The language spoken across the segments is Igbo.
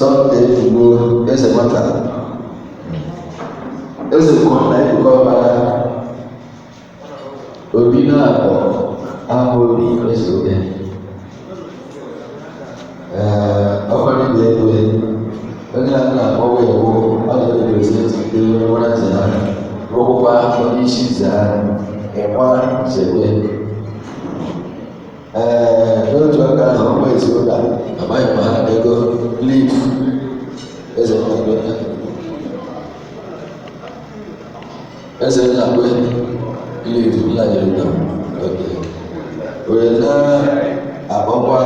Sunday Igbo eze nwata eze Ugonna Ebuka Ọkpara Obi na-akpọ Amaobi eze oge ee ọkpara ibe egbe onye na-akpọ wee wụ ọ na-represent ndị nwere ntị ha rụkwụkwa onye isi nze ha ịkwa nchekwe. Ee, n'otu aka ahụ ọkwa ezi ụka amaghị ma ha ego lif eze nnakwe eze nnakwe lif nna oke wee na-akpọkwa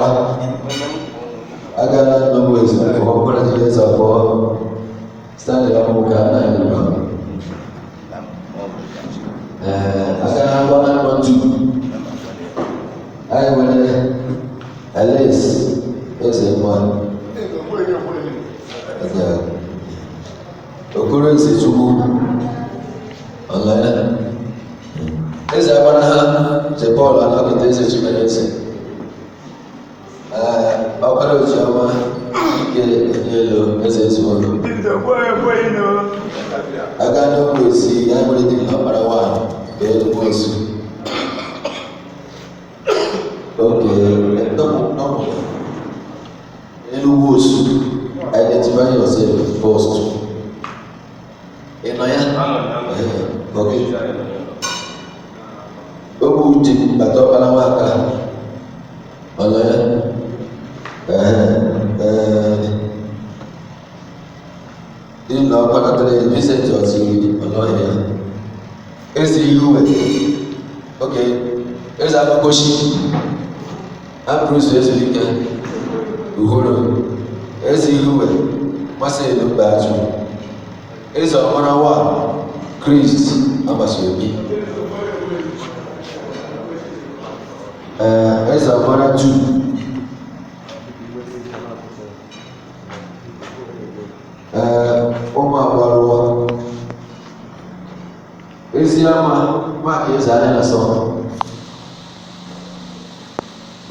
agala n'ogbe ezi ọkpọkọrọ jiri eze abụọ Stanley ọmụka nna nyere ee agala gbana nọtu anyị nwere Alice eze nwa Okoro eze Chukwu ọlaya eze agbara ha je Paul anọgide eze Chimere eze ee ọkara ochiọma ike elu eze ezuo aga n'ogbe esi ya nwere dị na ọkpara nwa ka elugbo osu. Okay, no, Enugu Osu, identify yourself first. Ị nọ ya? Okay. Ogbu uche bata ọkpara nwaka. Ọ nọ ya? Ee. Dị na ọkpara tere Vincent Ọtiri ọ nọghị ya. Eze Ihuwe. Okay. Eze Amakoshi. Ambrose Ezulike Uhuru Eze Ihuwe Marcel Mbaju Eze Ọmarawa Chris Amasobi ee Eze Ọmara 2 ee ụmụ agbarụọ Eziama Mark Eze anya na sọ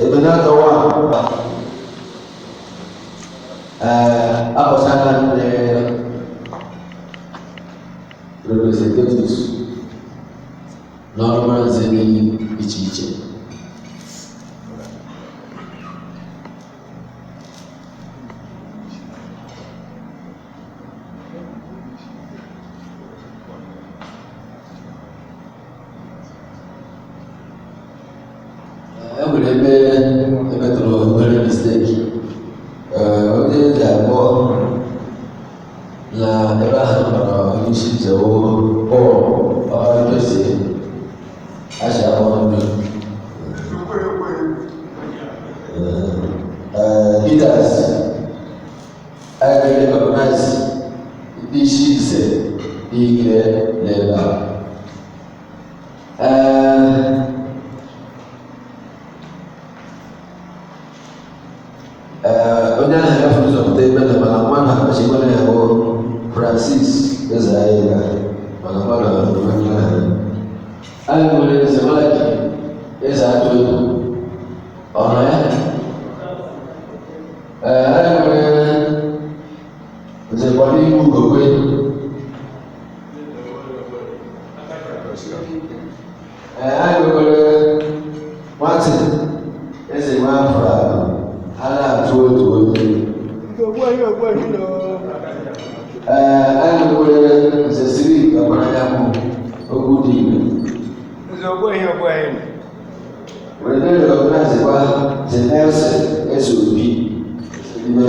Ebenatọ wa akpọchala ndị representatives n'ọrụ nze dị iche iche. E nwere ebe emetụrụ obere mistake. Ee, onye eji akpọ na ebe ahụ kpọrọ onye isi nze wụ Paul Ọkparakwesị acha akpọ ndụ. Ee, Peters anyị ga-recognize ndị isi nze niile n'ebe a. Ee, ee, onye ahụ ya fụrụ ụzọ pụta ebe na mana nwa na akpachi nwanne ya bụ Francis eze anyị ga mana nwa na nwanne ahụ. Anyị nwere eze Malaki eze atụ egwu ọ nọ ya? Ee, anyị nwere nze kwado iwu Ugokwe. Ee, anyị nwekwara Martin eze Nwafọ a na-atụ otu onye. Ee, anyị nwekwara nze Siri Ọkparanyanwụ okwu dị ire. Were na-recognize kwa nze Nelson eze Obi ime.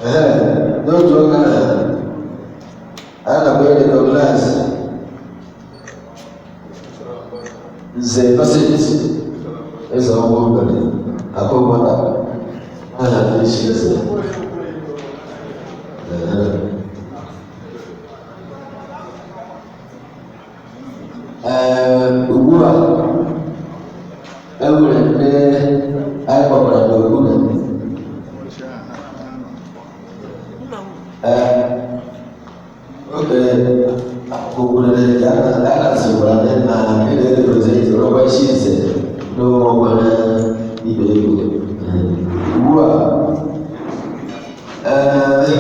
Ee, n'otu oge ahụ a na-akpọ recognize nze Innocent eze ọnwa obere akụ nwata aha ndị isi eze. Ee, ugbu a e nwere ndị anyị kpọkwara n'okpuru. Ee, oge okwurere ka a na-asịkwara ndị na ndị na-represent rọba isi nze N'onwe ọgbara ibe ego ugbu a, ee,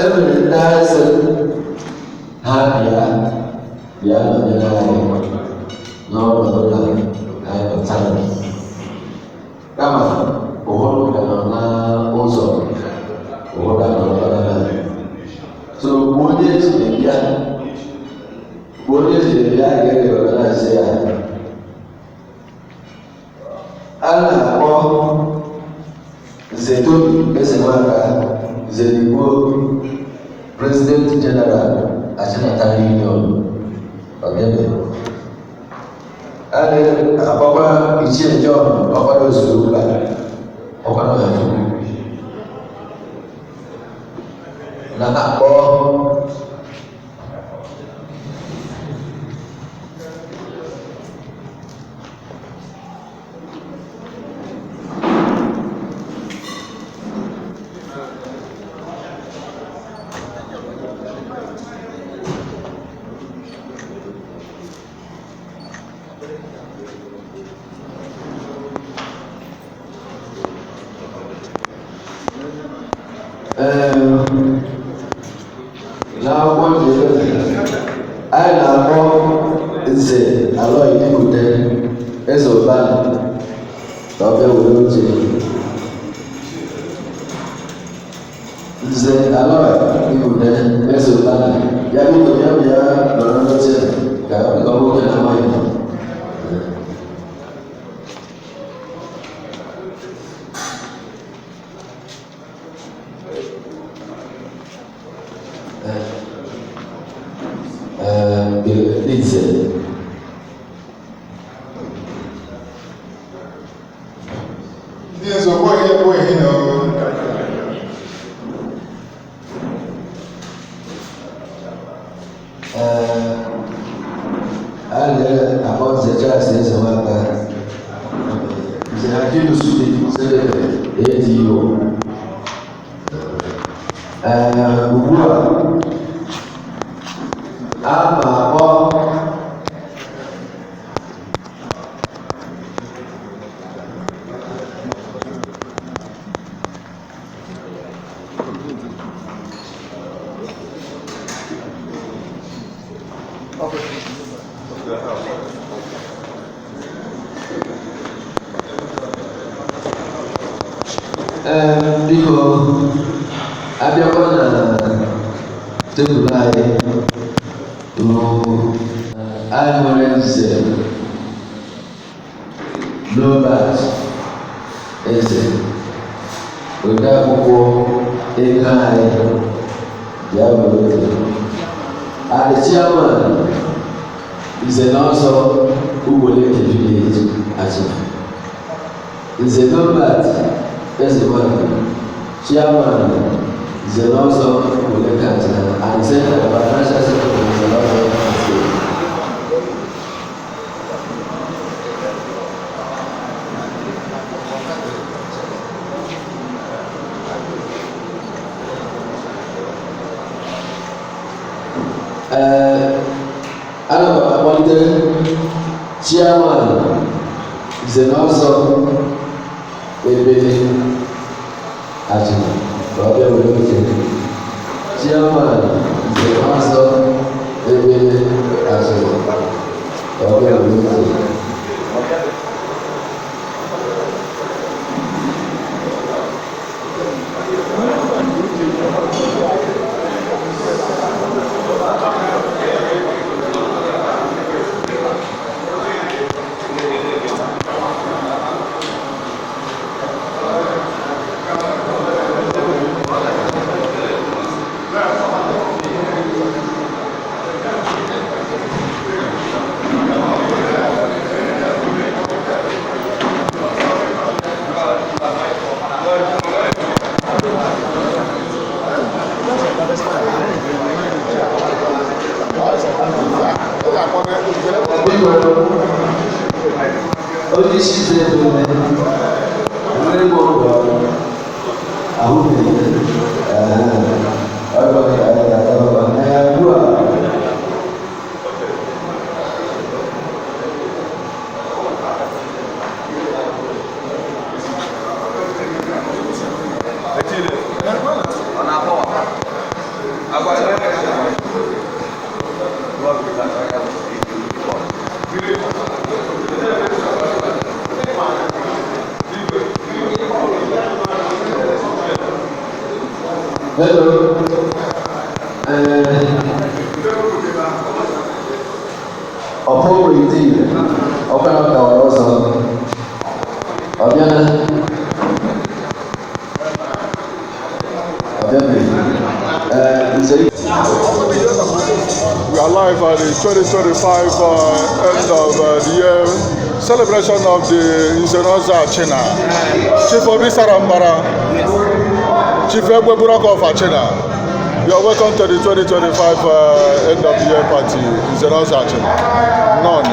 enwere ndị asị ha bịa bịa nọnyere anyị n'ọnọdụ na anyị nọ taa, kama ụfọdụ ka nọ n'ụzọ, ụfọdụ anọrọla na so mgbe onye ejiri bịa, mgbe onye ejiri bịa ga-erecognize ya. A na-akpọ Nze Tobi Ezenwaka Nzeligbo, President General, Achịnata Union Ogene. A na-akpọkwa Ichie John Ọkpara Ozuruka, Ọkpara Ọhafukwu, na-akpọ Ee, n'akwụkwọ njem anyị na-akpọ Nze Aloy Dibute, Eze Ụbanị, ka ọ bịa were oche. Nze Aloy Dibute, Eze Ụbanị, ya biko ya bịa nọrọ n'oche ka ọ nwoke na nwaanyị. Ee, Nze. Ndị nze okweghị ekweghị na Ee, a na-akpọ Nze Charles Ezenwaka, Nze Hakilu Sule Selebe ADO. Ee, ugbu a a ma akpọ Ee, biko abịakwa na tebụl anyị bụ anyị nwere Nze Robert Eze, odeakwụkwọ ego anyị, bịa were oche, and the chairman, Nze na Ọzọ Ugboleke Village, Achịna. Nze Robert Ezenwaka, chairman, Nze na Ọzọ Ugboleke Achịna, and secretary, financial secretary, Nze na Ọzọ State. Ee, ana m akpọlite chairman, Nze na Ọzọ Ebele Achịna, ka ọ bịa were oche. Chairman, Nze na Ọzọ Ebele Achịna, ka ọ bịa were oche. Biko, onye isi eze ebele enwere m ọgwụ ahụbeghị ọgọ ka anyị ga-adababa na ugbu a. Hello. Ọ̀pọ̀ ìdí ọ̀pẹ́ ọ̀gá ọ̀rọ̀ sọ. Ọ̀bíọ́nà. Ọ̀bíọ́nà. Nze. We are live at the 2025 end of the year celebration of the Nze na Ọzọ Achina. Chief Obi Sarambara, Chief Egbe Buroko of Achina. You are welcome to the 2025 end of the year party, Nze na Ọzọ Achina. None.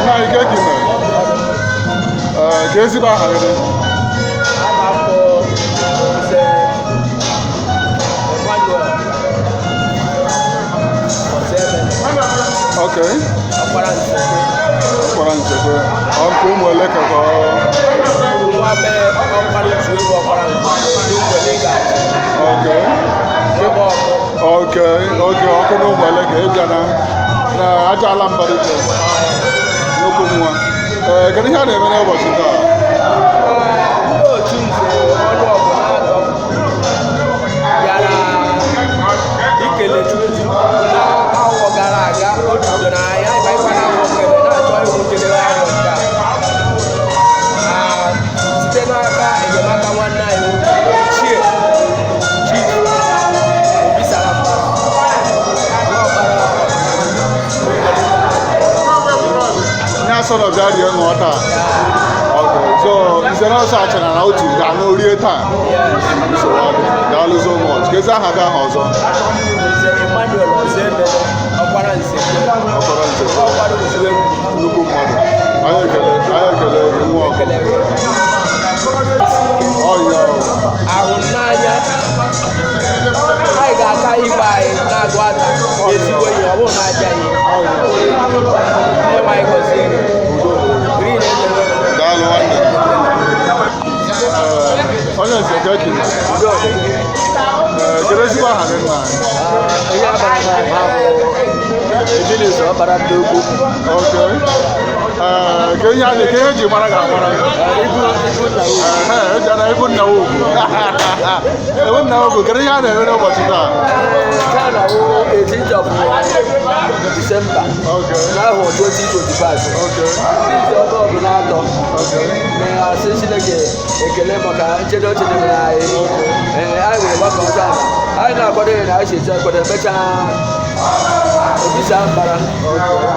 Na ike ka ime. Ee, ka ezigbo aha gị dị. Aha m bụ Nze Emmanuel Oziemene, Okay. Ọkpara Nzekwe. Ọkpara Nzekwe. Ọ nke ụmụ eleke ka ọ. Nwa mee ọkpara otu egwu Ọkpara Nzekwe n'Ụmụeleke. Okay. Ebe ọkụ. Okay, ọkụ na ụmụ eleke ịbịa na aja ala mbara ike. Nnukwu nwa. Ee, kedu ihe a na-eme n'ụbọchị taa? Ndị otu Nze ọnụọgụ na-atọ bịara ikele Chukwu na awọ gara aga o bidoro anyị ịbanyekwa n'awọ kele na-achọ ịhụ njedebe awọ nke a. Site n'aka enyemaka nwanne anyị nwoke Ichie Chief Obi Sarambara, nwa ọkpara. Nye asọrọ bịa rie ṅụọ taa. Okay, so Nze na Ọzọ Achịna na otu ga-aṅụ rie taa. Yes. Nsogbu adị. Daalụ so much. Kezi aha gị ahụ ọzọ? Nze Emmanuel Ọzọemene, ọkwara nze. Ọkpara nze. Ọkwara Uzuegwu. Nnukwu mmadụ. Anyị ekele, anyị ekele gị, nwa ọkụ. Ekele gị. Ọya. Ahụ n'anya, anyị ga-aka ibe anyị na-agụ aka ezigbo ihe, ọ bụrụ na aja ihe. Ọya. Onye anyị gọzie gị. Green ekele. Daalụ nwanne. Ee, onye nze ka ekele. Ee, kedu ezigbo aha gị nna anyị? Ihe abalị na bụ Ebilis ọbara ndị ukwu. Okay. Ee, ka ihe a ka ihe eji mara gị amara. Ibu ibu nna ukwu. Ehe, eji ana ibu nna ugwu. Ibu nna ugwu, kedu ihe a na-eme n'ụbọchị taa? Taa na wụ 18th of December Okay. n'ahọ 2025. Okay. Ndị ọba ọbụla na-atọ Okay. na-asị Chineke ekele maka nchedo Chineke anyị. Ee, anyị were gbakọ taa. Anyị na-akwado ya na anyị si eche akwado, emechaa obisa mbara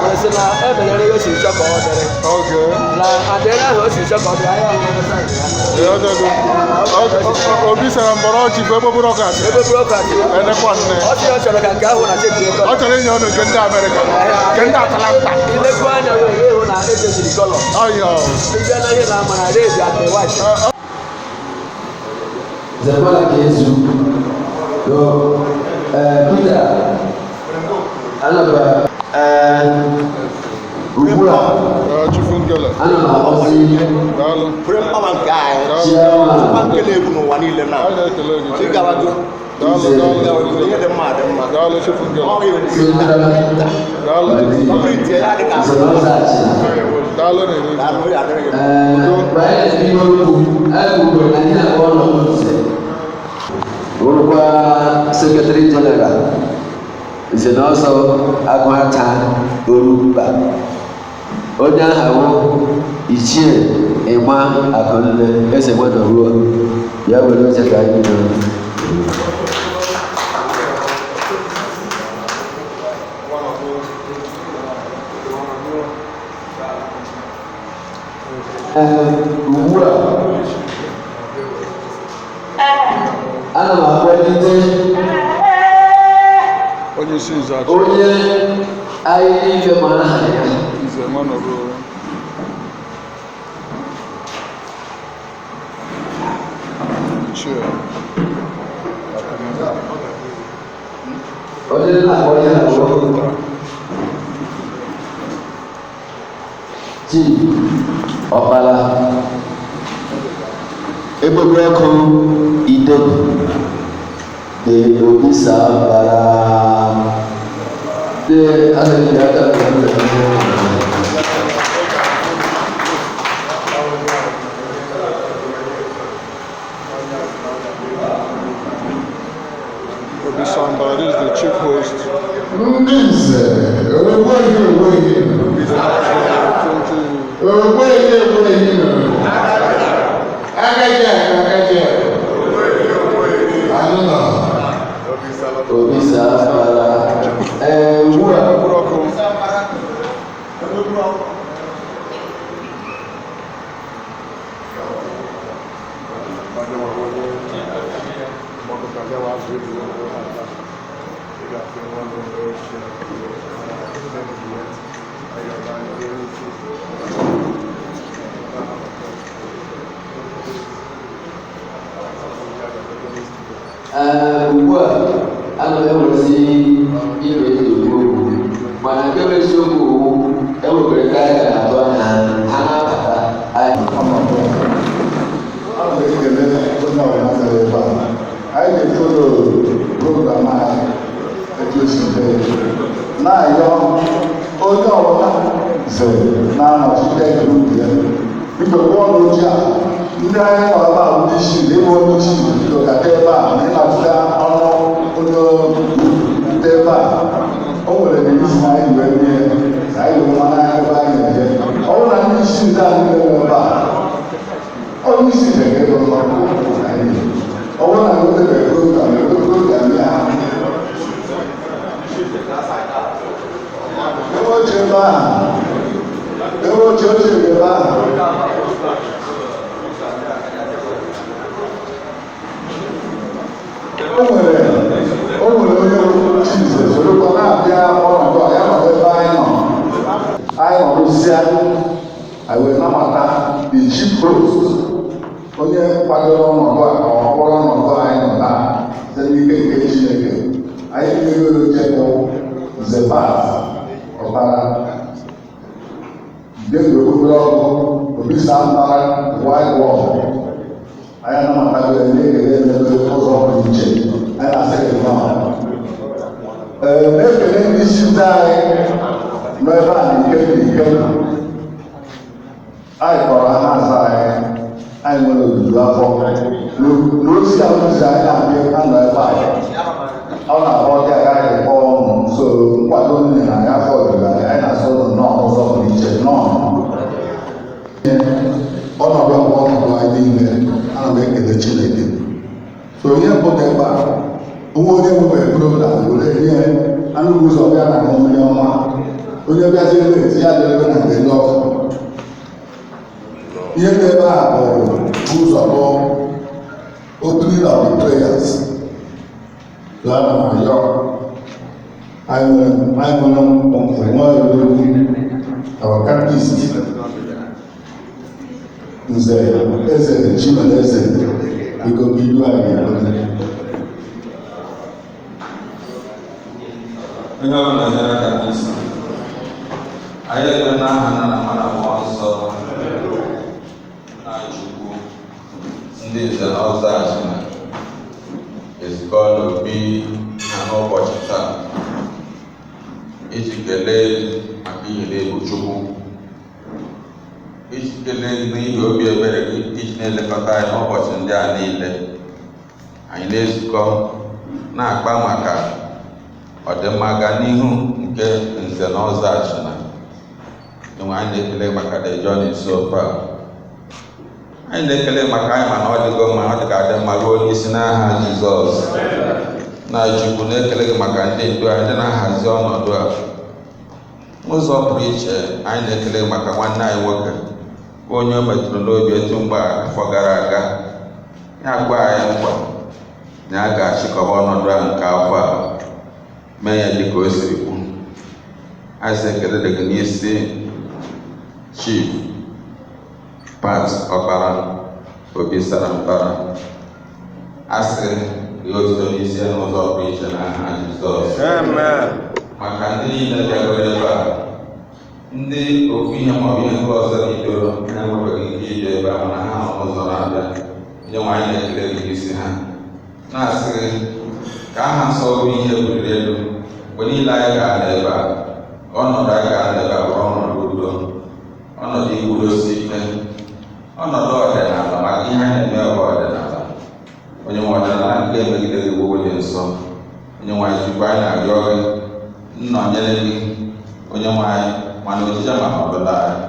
were sị na emelere ihe o si chọ ka ọ dịrị. Okay. Na adịrị ahụ o si chọ ka ọ dịrị, anyị ahụrụ saịdị ya. Ee, ọdọdọ. Obi sara mbọrọ ọchị bụ ebe bụrụ ọka achị. Ebe bụrọkratị. Enekwa nne. Ọ sị na ọ chọrọ ka nke ahụ na cheji Ọ kọlọ. chọrọ inye ọnụ nke ndị Amerịka, nke ndị Atlanta. Ilekwu anya wee hụ na echeziri kọlọ. Ọya. Ịbịa na ihe na-ama na red and white. Zekwala ka ezu. So, Peter, ana m ugbu a Ee, Chifu Ngele. ana m akpọzi Daalụ. Bụrụ mkpawa nke anyị. chairman Mkpa nke na-egwu n'ụwa niile na. Anyị na-ekele gị. Chifu. Ịgawago. Daalụ, daalụ. Ihe dị mma dị mma. Daalụ, Chifu Ngele. Ọ ga-ekwu. Central Daalụ, Chifu. Ọ bụrụ itinye ya dị ka Nze na Ọzọ Achịna. Daalụ na-eri. Daalụ, ya adịrị gị mma. Mgbe anyị na-ebido okwu, anyị kwuru na ihe abụọ nọ n'Nze bụrụkwa sekretary general Nze na Ọzọ Agụata Orumba, onye aha wụ Ichie Ịma Akụnne Eze Nwanọruo ya were oche ka anyị bido. Ee, ugbu a ana m akpọlite Onye isi nze achị. onye anyị niile ma aha ya. Nze Nwanọrụ. Ichie. Onye na-akpọ ya bụ Chief Ọkpara Egbegbe ọkụ Idegu de Obisa bara de adịghị aka na Obi Sambara, this is the chief host. Ndị nze, onweghị onweghị, onweghị onweghị nọ. Agaghị akụ, agaghị akụ. Anụ nọ. Obisa bara. Ee, ugbu a Mkpụrụ ọkụ. Ee, ugbu a ana m ewerezi ibe ekwu okwu, mana nke bụ eziokwu owu enwekwara nke anyị ga na-atụ anya ha ha na-abata anyị. Ana m ekele onye ọbụla bịara ebe a. Anyị na-efolo program anyị etu o si mee. Na-ayọ onye ọbụla zere na-anọchite grup ya. Biko gụọ n'oche a. Ndị anyị nọ ebe a bụ ndị isi, ịbụ onye isi, biko gata ebe a ma ị na-atụta ọnụ onye rute ebe a. O nwere isi na anyị wee mee ka anyị wee mara ebe anyị na-eje. Ọ bụrụ na ndị isi ndị anyị nọ ebe a, onye isi ga-ege ụlọ anyị. Ọ bụrụ na o tere program, ebe program ya ebe oche ebe ahụ, ebe oche oche ebe ahụ. Anyị nọrụzie, anyị wee namata the chief host, onye kwadoro ọnọdụ a ka ọ bụrụ ọnọdụ anyị nọ taa site n'ike nke Chineke. Anyị mmegoro oche bụ Nze Pat Ọkpara David Okpokoro Ọkụ Obi Sambara White Wall. Anyị anamatago ya, na-ekele emebe ụzọ pụrụ iche. Anyị na-asị gị nnọọ. Ee, na-ekele ndị isi ndị anyị nọ ebe a n'ike n'ike. Anyị kpọrọ ha aza anyị. Anyị nwere ojuju afọ n'ozi a ozi anyị na-abịa anọ ebe a. Ọ na-akpọ dị agaghị kpọọ ụnụ so nkwado nne na ya afọ juru anyị. Anyị na-asụ ụnụ nnọọ n'ụzọ pụrụ iche, nnọọ. Ọnọdụ abụọ, ọnọdụ anyị niile, ana m ekele Chineke. So onye mbụ dị ebe a, onwe onye nwere program were nye anụghị ụzọ bịa na mmiri ọma. Onye bịazie late, ya dịrebe na nke ndị ọzọ. Ihe dị ebe a bụ ụzọ bụ opening of the prayers. So ana m ayọ, anyị nwere mkpọmkpọ nwere okwu our catechist, Nze Eze Chimeleze, biko ilu anyị ekpere. Onye ọbụla nyere aka n'isi. Anyị ekpe n'aha Nna na Nwa na Mmụọ Nsọ. Na Chukwu, ndị nze na ọzọ Achịna ezukọla obi ha n'ụbọchị taa iji kelee maka ihe na-ebu Chukwu, iji kelee gị n'ihi obi ebere gị iji na-elekọta anyị n'ụbọchị ndị a niile. Anyị na-ezukọ na-akpa maka ọdịmma gaa n'ihu nke nze na ọzọ Achịna enwe. Anyị na-ekele maka the journey so far. Anyị na-ekele maka anyị, mana ọ dịgo mma, ọ dị ka adị mma ruo n'isi n'aha Jizọs. Na Chukwu, na-ekele gị maka ndị ndu anyị, ndị na-ahazi ọnọdụ a n'ụzọ pụrụ iche. Anyị na-ekele gị maka nwanne anyị nwoke bụ onye o metụrụ n'obi etu mgbe afọ gara aga ya gwa anyị nkwa na a ga-achịkọba ọnọdụ a nke afọ a, mee ya dịka o siri kwu. Anyị sị ekele dị gị n'isi Chief Pat Ọkpara Obi Sara Mbara. Asị gị otuto n'isi ya n'ụzọ pụrụ iche n'aha Jizọs. Maka ndị niile bịagoro ebe a, ndị ofu ihe maọbụ ihe nke ọzọ bidoro na-enwebeghị ike ije ebe a, mana ha nọ n'ụzọ na-abịa, ndị nwaanyị, na-ekele gị n'isi ha, na-asị gị ka aha nsọ bụ ihe buliri elu mgbe niile anyị ga-anọ ebe a, ka ọnọdụ anyị ga-anọ ebe a bụrụ ọnọdụ udo, ọnọdụ ikwudosi ike, ọnọdụ ọdịnala, maka ihe anyị na-eme bụ ọdịnala. Onye nwe ọdịnala nke emegidere iwu dị nsọ, onye nwe anyị Chukwu, anyị na-arịọ gị nnọnyere gị, onye nwe anyị, mana ojije ma ọbụla anyị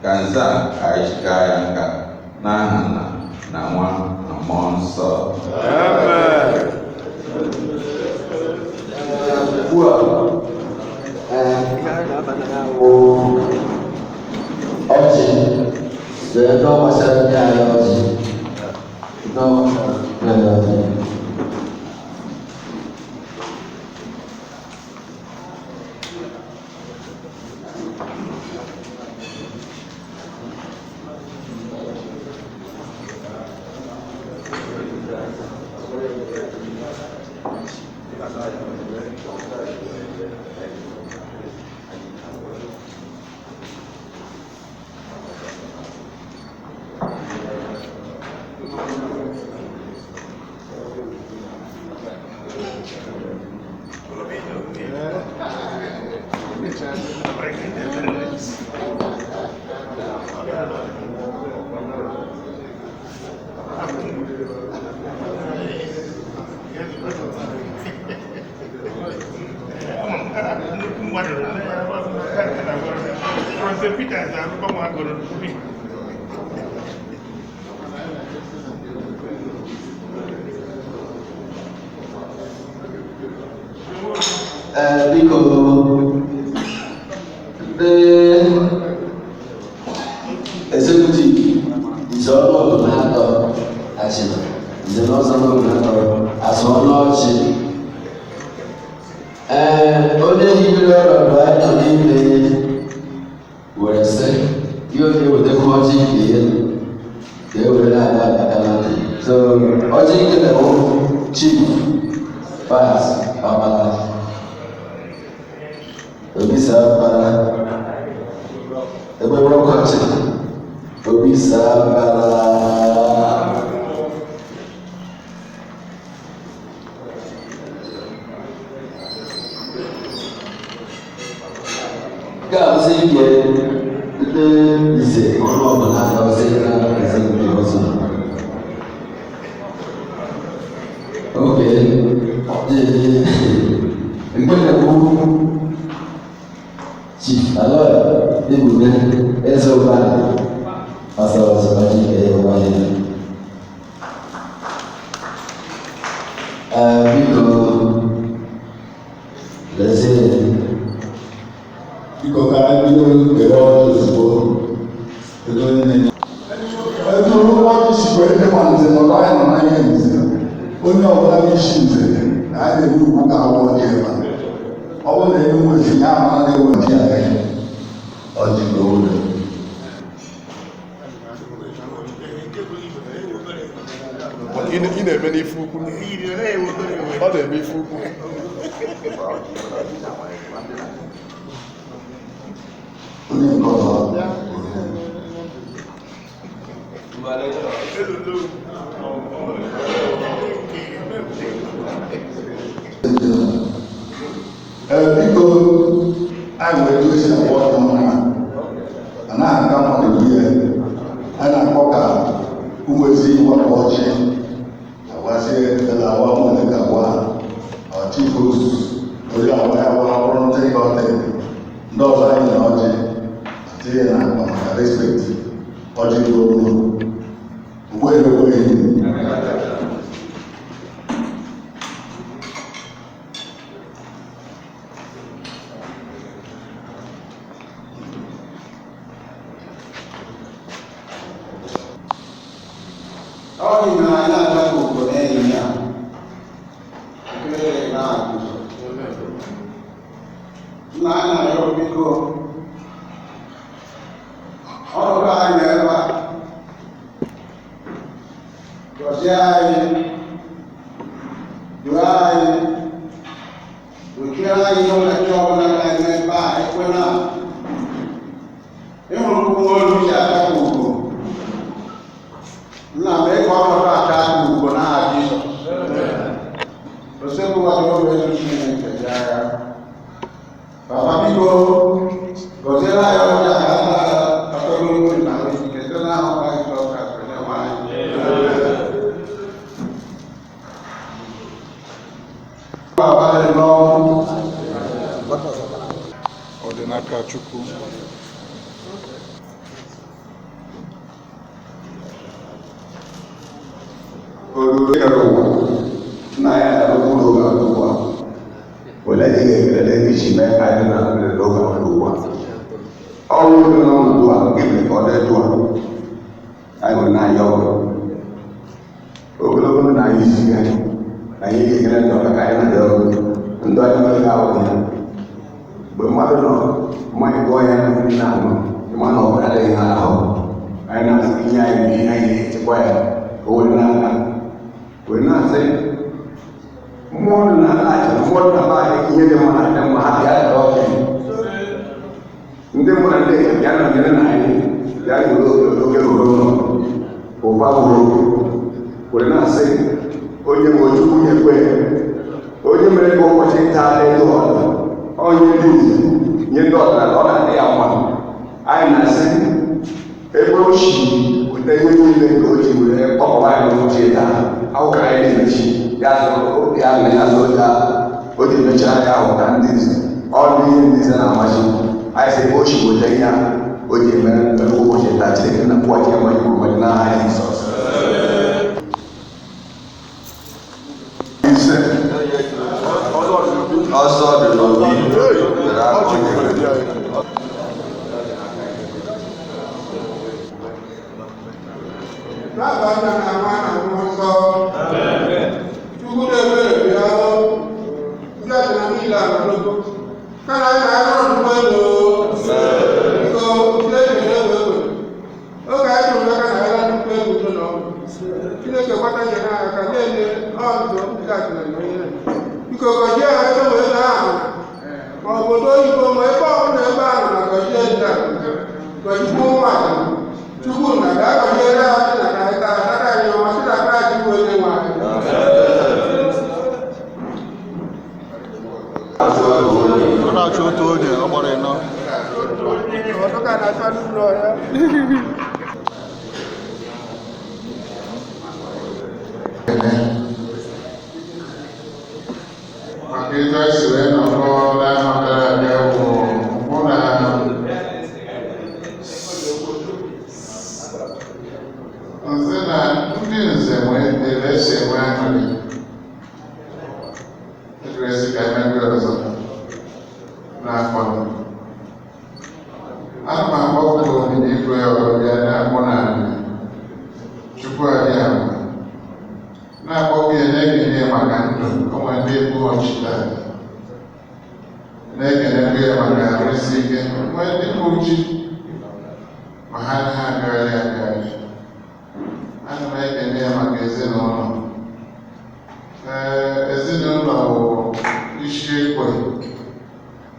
ka nze a ka anyị chịkaa ya nka n'aha Nna na Nwa na Mmụọ Nsọ. Ugbu a, bụ ọjị wee nọ gbasara ndị anyị ọjị nọ ndị anyị ọjị. Ee, biko, ndị executive nze ọnụọgụ na-atọ Achịna, nze na ọzọ ọnụọgụ na-atọ asụọla ọchị. Ee, onye hibere ọnọdụ anyị nọ n'ime. Were sị ihe onye wetakwa ọjị nke ya ka e were na-aga aka na ntị. So ọjị nke na-ewu Chief Pius Amala Obi Sambara ebe ọkọchị Obi Sambara. Nke a bụzi nke ndị nze ọnụọgụ na-agọzi na nze ndị ọzọ. Oke, nke na-ekwu Chief Aloy Ebube Eze Ụbanị ọsọ ọsọ ọjị nke ya ụgbanye. Ee, biko lezie. Biko ka anyị bido kere ọjị ozugbo. Ego onye na-enye etu ọjị sikwa ebe ma nze nọrọ, anyị nọ n'anya nze, onye ọbụla bụ isi nze na anyị na-enye ugwu ka awụ ọjị ebe a. Ọ bụrụ na enwe ezi ya amara na-ewe ọjị anyị ọjị ka o were. Ị na-eme n'ife ukwu, ọ na-eme ife ukwu. Onye nke ọzọ. Ee, biko, anyị nwere etu esi akpọ ọjị ọnụ a anaghị aka mmadụ egbu ya. A na-akpọ ka ụmụ ezi wakpo ọjị agwazie ele awa ụmụ ka agwa chief host onye awa ya awa ọrụ ndị ka ọ dị ndị ọzọ anyị na ọjị tinye na akpa maka respect. Ọjị bụ olu ogbeghị ogbeghị. Ọ dị na anyị agaghị obodo enyi ya ekele na-agụ nna anyị na-arịọ, biko, ọnọdụ anyị nọ ebe a, gọzie anyị, duo anyị, gbochiere anyị ihe ọdachi ọbụla ga-eme ebe a. Ekwela ịhụrụ mkpụrụ olu si aka ugo nna mee ka ọnọdụ aka aka ugo n'aha Jizọs. Osebụwa dị oge ezi Chineke dị agha. Papa, biko, gọziere anyị ọbụla ka atọgologo na ahụ ike site n'aha Ọkpara Jizọs Kraịst onye nwe anyị. Abalị n'ọnwụ. Ọ dị n'aka Chukwu. Olulu kere ụwa nna ya na-arụkwu n'oge a ugbu a wele ihe ekele iji mee ka anyị na mmiri n'oge a ugbu a ọrụ dị n'ọnọdụ a nke mere ka ọ dị etu a. Anyị nwere na-ayọ ọgụ ogologo ndụ na anyị isi ya na anyị ga-ekele ndị ọka ka anyị na-ayọ ọgụ ndụ anyị nwere ga ahụ ya mgbe mmadụ nọ mmanya gụọ ya na mmiri na-aṅụ ịma na ọbara adịghị ha ahụ. Anyị na-asị ihe anyị bụ ihe anyị na-echekwa ya ka o were n'aka wee na-asị mmụọ dị na aja, mmụọ dị na be anyị, ihe dị mma na-adị mma. Ha bịa ka ọchị ndị mụ na ndị bịa nọnyere na anyị bịa were oge ruru ụlọ ụba bụrụ were na-asị onye nwe Chukwu nyekwe onye mere ka ụbọchị taa dị ndụ ọdụ onye ndị nze nye ndị ọdịnala ọ na-adị ya mma. Anyị na-asị ebe o si weta ihe niile nke o ji were kpọkọba anyị n'ụbọchị taa awụkara anyị na-emechi ya zụrụ ya na ya zụrụ ya o ji mechaa ya ahụ ka ndị nze ọ dị ihe ndị nze na-amachi. Anyị sị ebe o si weta ihe a o ji mere mmemme ụbọchị taa, Chineke na kwụghachi ya ma kwuru mmadụ n'aha Jizọs. Ise. Ọsọ dị n'obi were aka Ọjị onye. kwere dị anyị. N'aba Nna na Nwa na Mmụọ Nsọ. Chukwu na-ebere bịa, ndị ọdịnala niile anọdụgo. Kana anyị na-arụ ọrụ elu. Biko. nyere aka na-enye ọdụ ndị achịna na onye biko gọzie ha ebe ma ebe ha nọ ma obodo oyibo ma ebe ọbụla ebe ahụ na gọzie ndị a gọzikwa ụmụ achịna Chukwu na ga-agọziere ha dị na ka anyị taa tara anyị ọma sị na Kraịst bụ onye nwe anyị. Ọ na-achọ otu onye ọ gbara ịnọ. Ọtụka na-achọ n'ụlọ ya. Maka etu anyị si wee nọkọ n'afọ gara aga bụ mụ na nze na ndị nze nwee ere esi enwe aṅụrị ekeresi ka emebe ọzọ n'afọ ana m akpọpụ igwe ọbịa na-akpọ n'ala Chukwu abịa ama na-akpọpụ ya na-ekene maka ndụ onwe ndị egbu ọchịta na-ekenekwa ya maka arụ isi ike nwee ndị bụ ji ma ha anaghị agagharị agagharị. Ana m ekene ya maka ezinụlọ. Ee, ezinụlọ bụ isi ekwe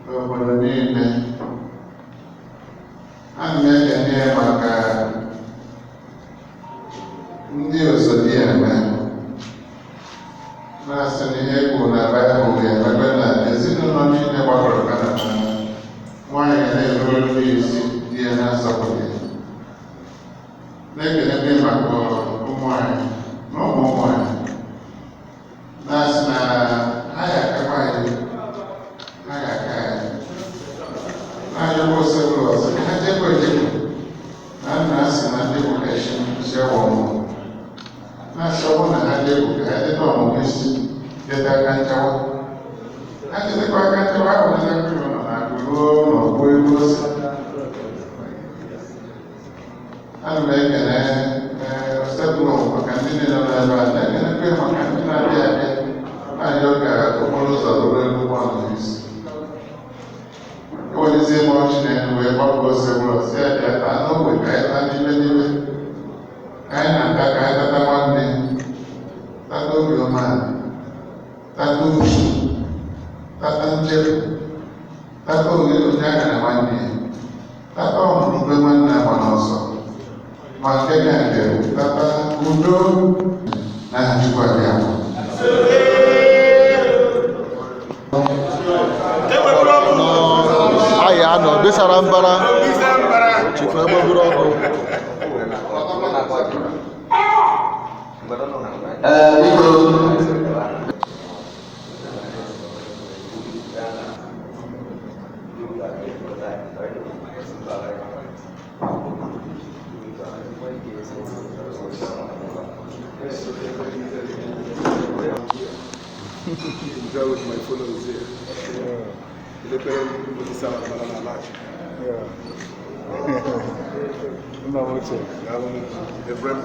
n'obodo niile. Ana m ekene ya maka ndị osodieme na-asị na ihe kwuru na Baịbụl ga-emebe na ezinụlọ niile gbakọrọ ka na nwaanyị ga na-eruru ndị isi di ya na-asọpụrụ ya. Na-ekelekwe maka ụmụ anyị na ụmụ ụmụ anyị na-asị na ha ga-akakwa anyị, ha ga-aka anyị na-ayọkwa osebụlụ ọzọ ka ha jekwa ejekwa na nna asị na ndị bụ echi chewa ọmụmụ na-asị ọ bụrụ na ha jekwa ka ha jeta ọmụmụ isi jeta aka nchawa ha jetekwa aka nchawa ahụ na ụlọ na akụ ruo ụlọ gbuo ego ose. Ana m ekele osebụlụ maka ndị niile nọ n'ebe a, na-ekelekwe maka ndị na-abịa abịa na-ayọ ka okporo ụzọ ruru elu ụgbọala isi ewelizie m ọchị n'elu wee gbapụ osebụlụ si ya bịa taa n'ogbe ka anyị taa n'ime n'ime ka anyị na-ata ka anyị tata nwanne tata obi umeala tata uchu tata nchefu tata oghere onye agha na nwanne ya tata ọmụrụbe nwanne agba n'ọsọ ma nke ka nke tata udo na aha Chukwu abịa. Anyị anọ besara mbara Chief Egbeburu ọkụ. Ee, biko. Enjoy with my followers here. Elekere Obisara Mbara na Alachi. Nna m ochie. Ebrem.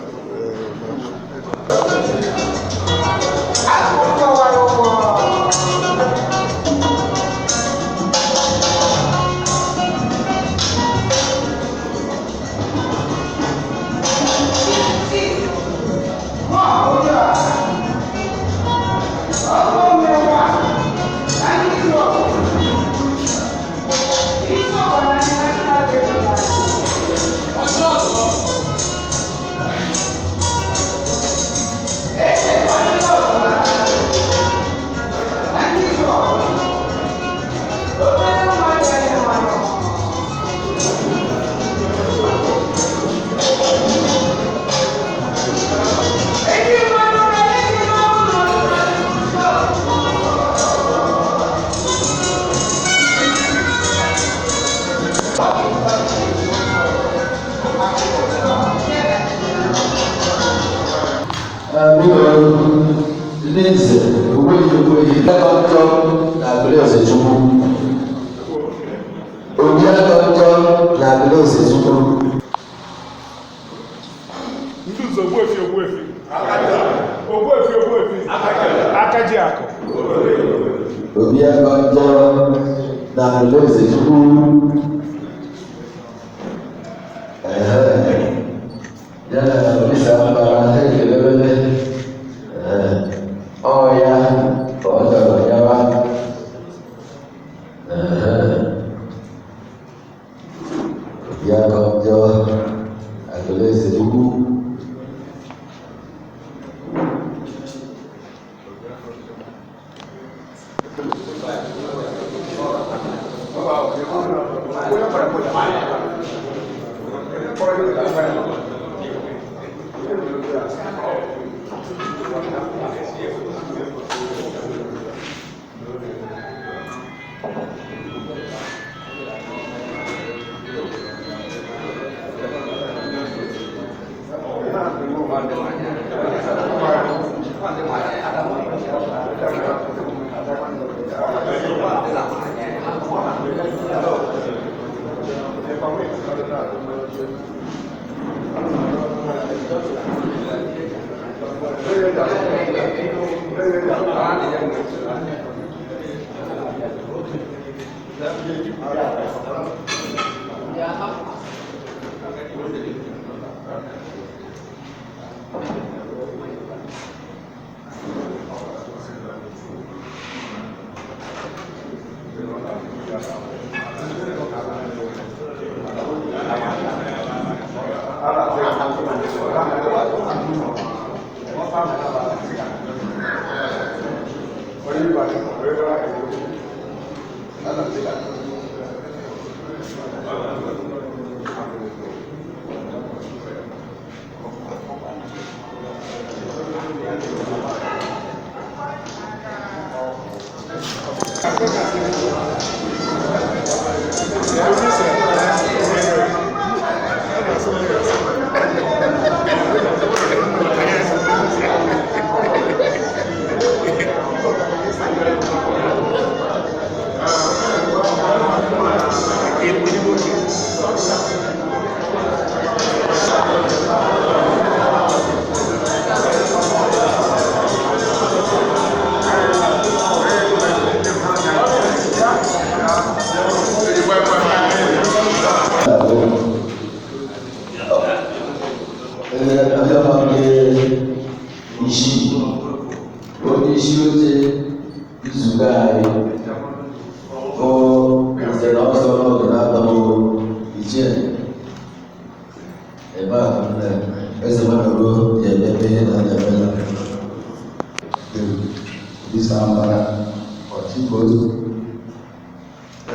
Biko, ndị nze ogbuehi ogbuehi aka njọ na Agụleze Chukwu. Obi aka njọ na Agụleze Chukwu. Ndị nze Ogbuefi Ogbuefi. Ogbuefi Ogbuefi. Aka ji akụ. Obi aka njọ na Agụleze Chukwu. Ehe. Ya na Obisa Mbara ha ekelebele.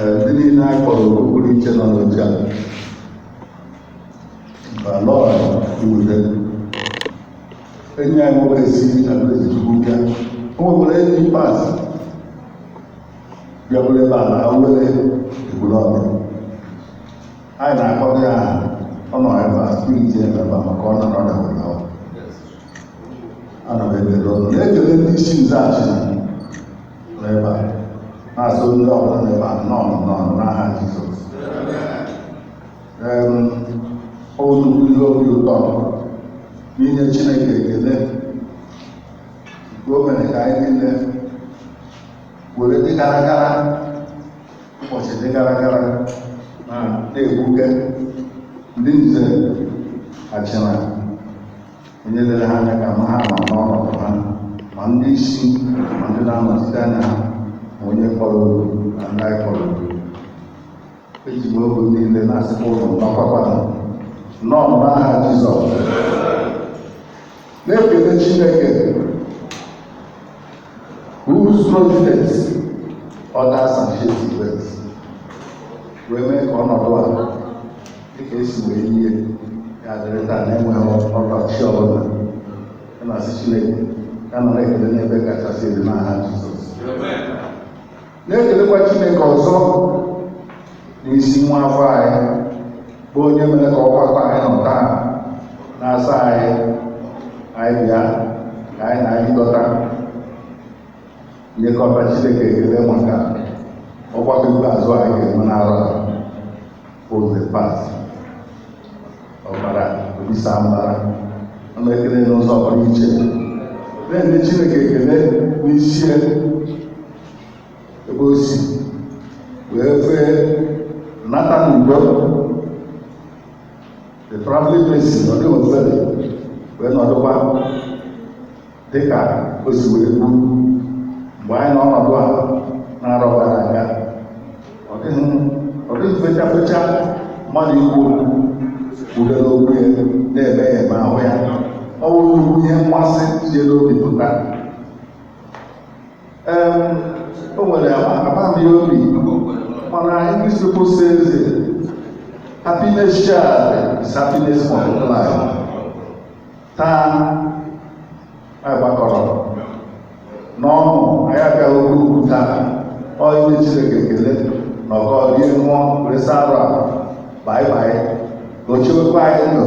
Ndị niile anyị kpọrọ okpukpuru iche nọ n'oche a lọọ iwute enyi anyị nwoke si na Chukwu bịa o nwekwara enyi pas bịakwuru ebe a na awere egburu ọbịa anyị na-akpọrọ ya aha ọ nọ ebe a spirit ya ebe a maka ọ nọrọ na were ana m ekele ụnụ na-ekele ndị isi nzaghachi nọ ebe a na-asụ ndị ọbụla n'ebe a nọ nọ n'aha Jizọs. Ọ nnukwu ihe obi ụtọ n'inye Chineke ekele nke o mere ka anyị niile were dị gara gara ụbọchị dị gara gara na na-egbuke ndị nze achịna onye lere ha anya ka ma ha nọ n'ọnọdụ ha ma ndị isi ma ndị na-anọchite anya ha ma onye kpọrọ oku na ndị anyị kpọrọ oku. Eji m oge niile na-asịkwa ụlọ nọkwakwa nọ n'aha Jizọs na-ekele Chineke whose providence orders and shapes events wee mee ka ọnọdụ a dịka esi wee yie ya dịrị taa na-enweghị ọdachi ọbụla. Ya na-asị Chineke ya nara ekele n'ebe kachasị elu n'aha Jizọs. Na-ekelekwa Chineke ọzọ n'isi nwa afọ anyị bụ onye mere ka ọgbakọ anyị nọ taa na-asa anyị anyị bịa ka anyị na-anyịkọta nyekọta Chineke ekele maka ọgbakọ ikpeazụ anyị ga-enwe n'arọ a bụ the past ọbara obisa mbara ọnụ ekele n'ụzọ pụrụ iche na-enye Chineke ekele n'isi ebe o si wee fee nata n'udo the traveling mercy ọ dịghị ofere wee nọdụkwa dịka o si wee kwu mgbe anyị nọ ọnọdụ a na-arọ gara aga. Ọ dịghị fecha fecha mmadụ ikwu okwu kwudo n'okwu ya na-eme ya eme ahụ ya ọ bụ nnukwu ihe mmasị si n'obi pụta. O nwere amamihe obi mana English people says happiness shared is happiness multiplied. Taa anyị gbakọrọ n'ọṅụ anyị abịaghị okwu ukwu taa ọ inye Chineke ekele na ọkọ rie ṅụọ resa arụ a baị baị ka o chebekwa anyị ndụ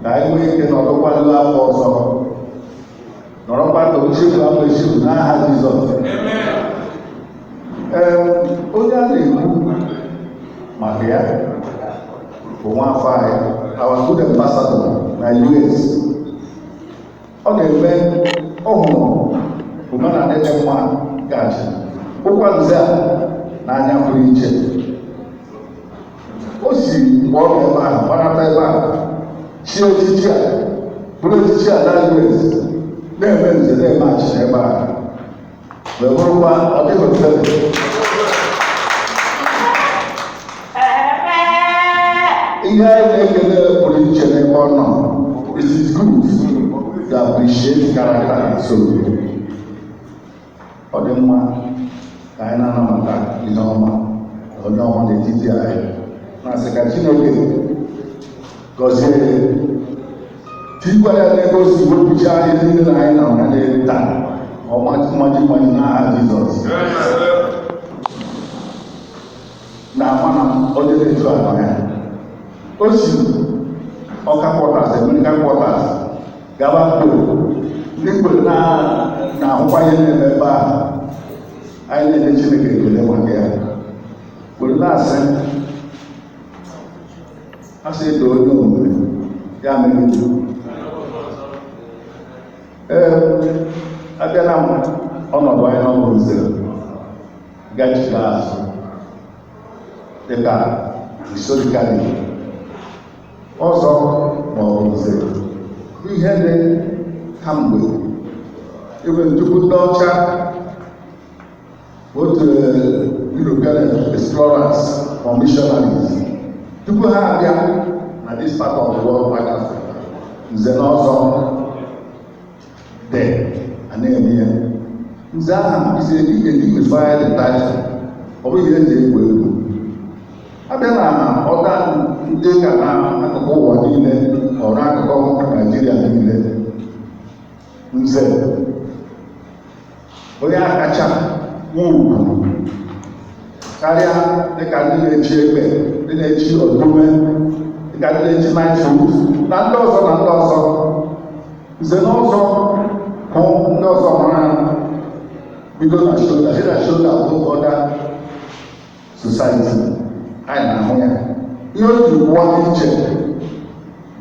ka anyị nwee ike nọdụkwalu afọ ọzọ nọrọkwa ndụ nchegbu afọ echegbu n'aha Jizọs. Ee, onye a na-ekwu maka ya bụ nwaafọ anyị, our good ambassador na US. Ọ na-eme ọ Hụkwa nze a n'anya pụrụ iche. O si mgbe ọ nọ ebe ahụ gbanata ebe a, chie echichi a, bụrụ echichi a na US, na-eme nze, na-eme achịcha ebe a, wee bụrụkwa ọ dịghị ofele. Ihe anyị na-ekele pụrụ iche n'ebe ọ nọ. It is good to appreciate character and soul. Ọ dị mma ka anyị na-anabata ihe ọma na onye ọma n'etiti anyị, na-asị ka Chineke gọzie ya, tikwa ya n'ebe o si wepụcha ihe niile na anyị nọ na taa, ọmaji mmaji mmaji n'aha Jizọs. Na ama na onye na-etu akpa ya, o si Ọka quarters, American quarters, gaba Mkpere. Ndị Mkpere na-ahụkwa ihe na-eme ebe a. Anyị na-enye Chineke ekele maka ya, were na-asị asị dị onye omume ya megide. Ee, abịa na m ọnọdụ anyị n'ọbụ nze gachila azụ dịka historically, ọzọ ma ọ bụ nze bụ ihe dị kamgbe ebe tupu ndị ọcha, otu European explorers or missionaries, tupu ha abịa na this part of the world, like Africa, nze na ọzọ dị a na-eme ya. Nze ahụ is a dignified title, ọ bụghị ihe eji egwu egwu. Abịa na ọda ndị ka na akụkụ ụwa niile, ọ n'akụkụ Naijiria niile, nze onye akacha nwe ugwu karịa, dịka ndị na-echi egbe, ndị na-echi odume, dịka ndị na-echi knighthood na ndị ọzọ na ndị ọzọ. Nze na ọzọ hụ ndị ọzọ mara bido na shoulder, head and shoulder above other society. Anyị na-ahụ ya, ihe o ji kwụọ iche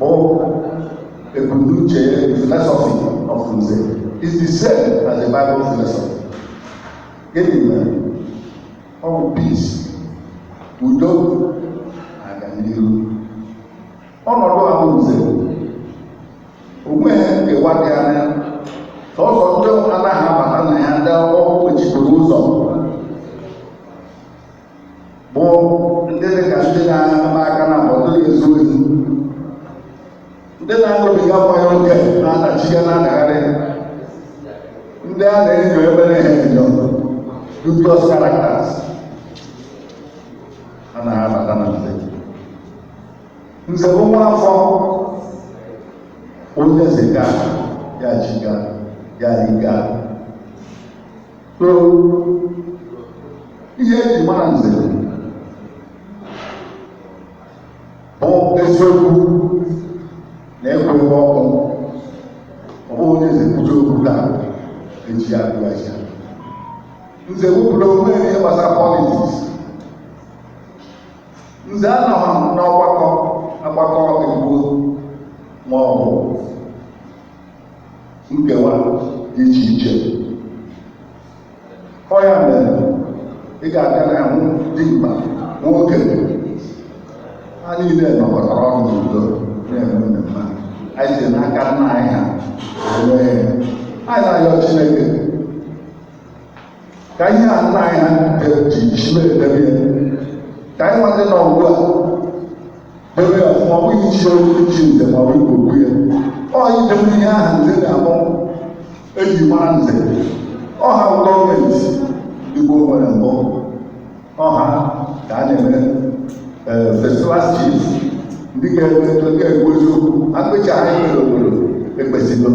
bụ ebumnuche ya. The philosophy of nze is the same as the Bible philosophy. Gịnị mere? Ọ bụ peace, udo na aganihu. Ọnọdụ a bụ nze onweghị nkewa dị anya. Sọsọ ndị anaghị abata na ya, ndị ọkụ mechipụrụ ụzọ, bụ ndị dị ka ndị na-ama aka na mbọ, ndị na-ezu ohi, ndị na-aṅụbiga mmanya oke, na-adachiga, na-adagharị, ndị a na-enyo ebere ha enyo, dubious characters, anaghị abata na nze. Nze bụ nwa afọ. Onye ziga ya jiga ya riga. So ihe eji mara nze bụ eziokwu na ekwe ebe ọkụ. Ọ bụghị onye nze kwuju okwu ka eji ya gụghachi. Nze wepụrụ onwe ya ihe gbasara politics. Nze anọghị n'ọgbakọ agbakọ egbuo ma ọ bụ nkewa dị iche iche. Ọ ya mere ị ga-abịa na ahụ dimkpa nwoke, ha niile nọkọtara ọnụ n'udo na-eme mmemme a. Anyị si n'aka nna anyị ha eme ya. Anyị na-ayọ Chineke ka ihe a nna anyị ha ji chime edebe ya, ka anyị nwa ndị nọ ugbu a debe ya ọfụma. Ọ bụghị ichi ewu, ichi nze, ma ọ bụ ikpokwu ya. Ọ idebe ihe ahụ nze na-abụ eji mara nze. Ọha gọọmenti Igbo nwere mbụ, ọha ka a na-eme first class chief, ndị ga-eme, ndị ga-ekwu eziokwu akpịcha anyị mere obodo ekpesigo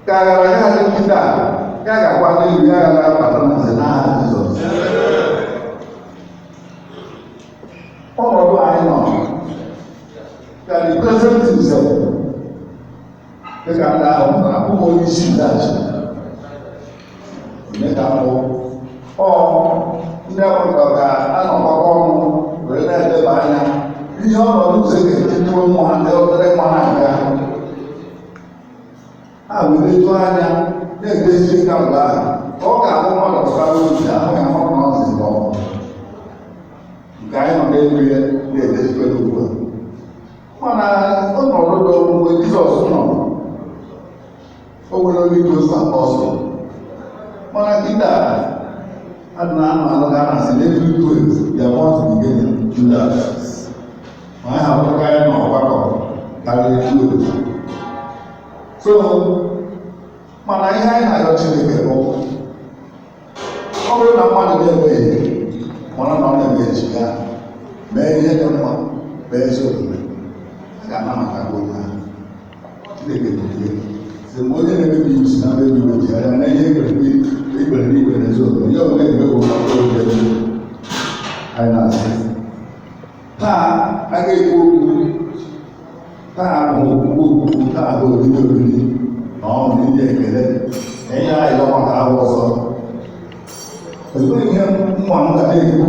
ka aghara ya adị nkịta ya ga-agwa n'ihu ya ghara abata na nze n'aha Jizọs. Ọnọdụ anyị nọ ka the present nze, dịka ndị ahụ pụtara, abụghị onye isi ndachi onye ka mbụ. Ọ ndị akwụkwọ ka anọkọta ọnụ were na-eleba anya ihe ọnọdụ nze ga-eji tuo mmụọ ha, ndị obere nwa ha aga ha were tụọ anya. Na-edezi kamgbe ahụ ọ ga-abụ mmadụ pụtara obi ahụ ya mmadụ na ọzọ nke ọma nke anyị nọ n'elu ya na-edezikwa ugbu a. Mana ọnọdụ dị mgbe Jizọs nọ, o nwere onye gosi apọstụl, mana kịta a na-anụ anụ ga na-asị na every twelve there must be Judas. Ma anyị hapụrụ anyị n'ọgbakọ karịrị 12. So mana ihe anyị na-arịọ Chineke bụ, ọ bụrụ na mmadụ na-emehie, mara na ọ na-emeghe ya, mee ihe dị mma, mee ezi omume, a ga-anabata gị onye ahụ. Chineke bụ sị mgbe onye na-emebi iwu si na mmebi iwu chegharịa na ihe ikpere n'ikpe na ezi omume ya ọbụla emegbu oge. Anyị na-asị taa a ga-ekwu okwu taa bụ okwukwe okwukwu, taa bụ oriri oriri na ọṅụ na inye ekele na ihe anyị maka ahụ ọzọ. Enweghị ihe nwa m ga na-ekwu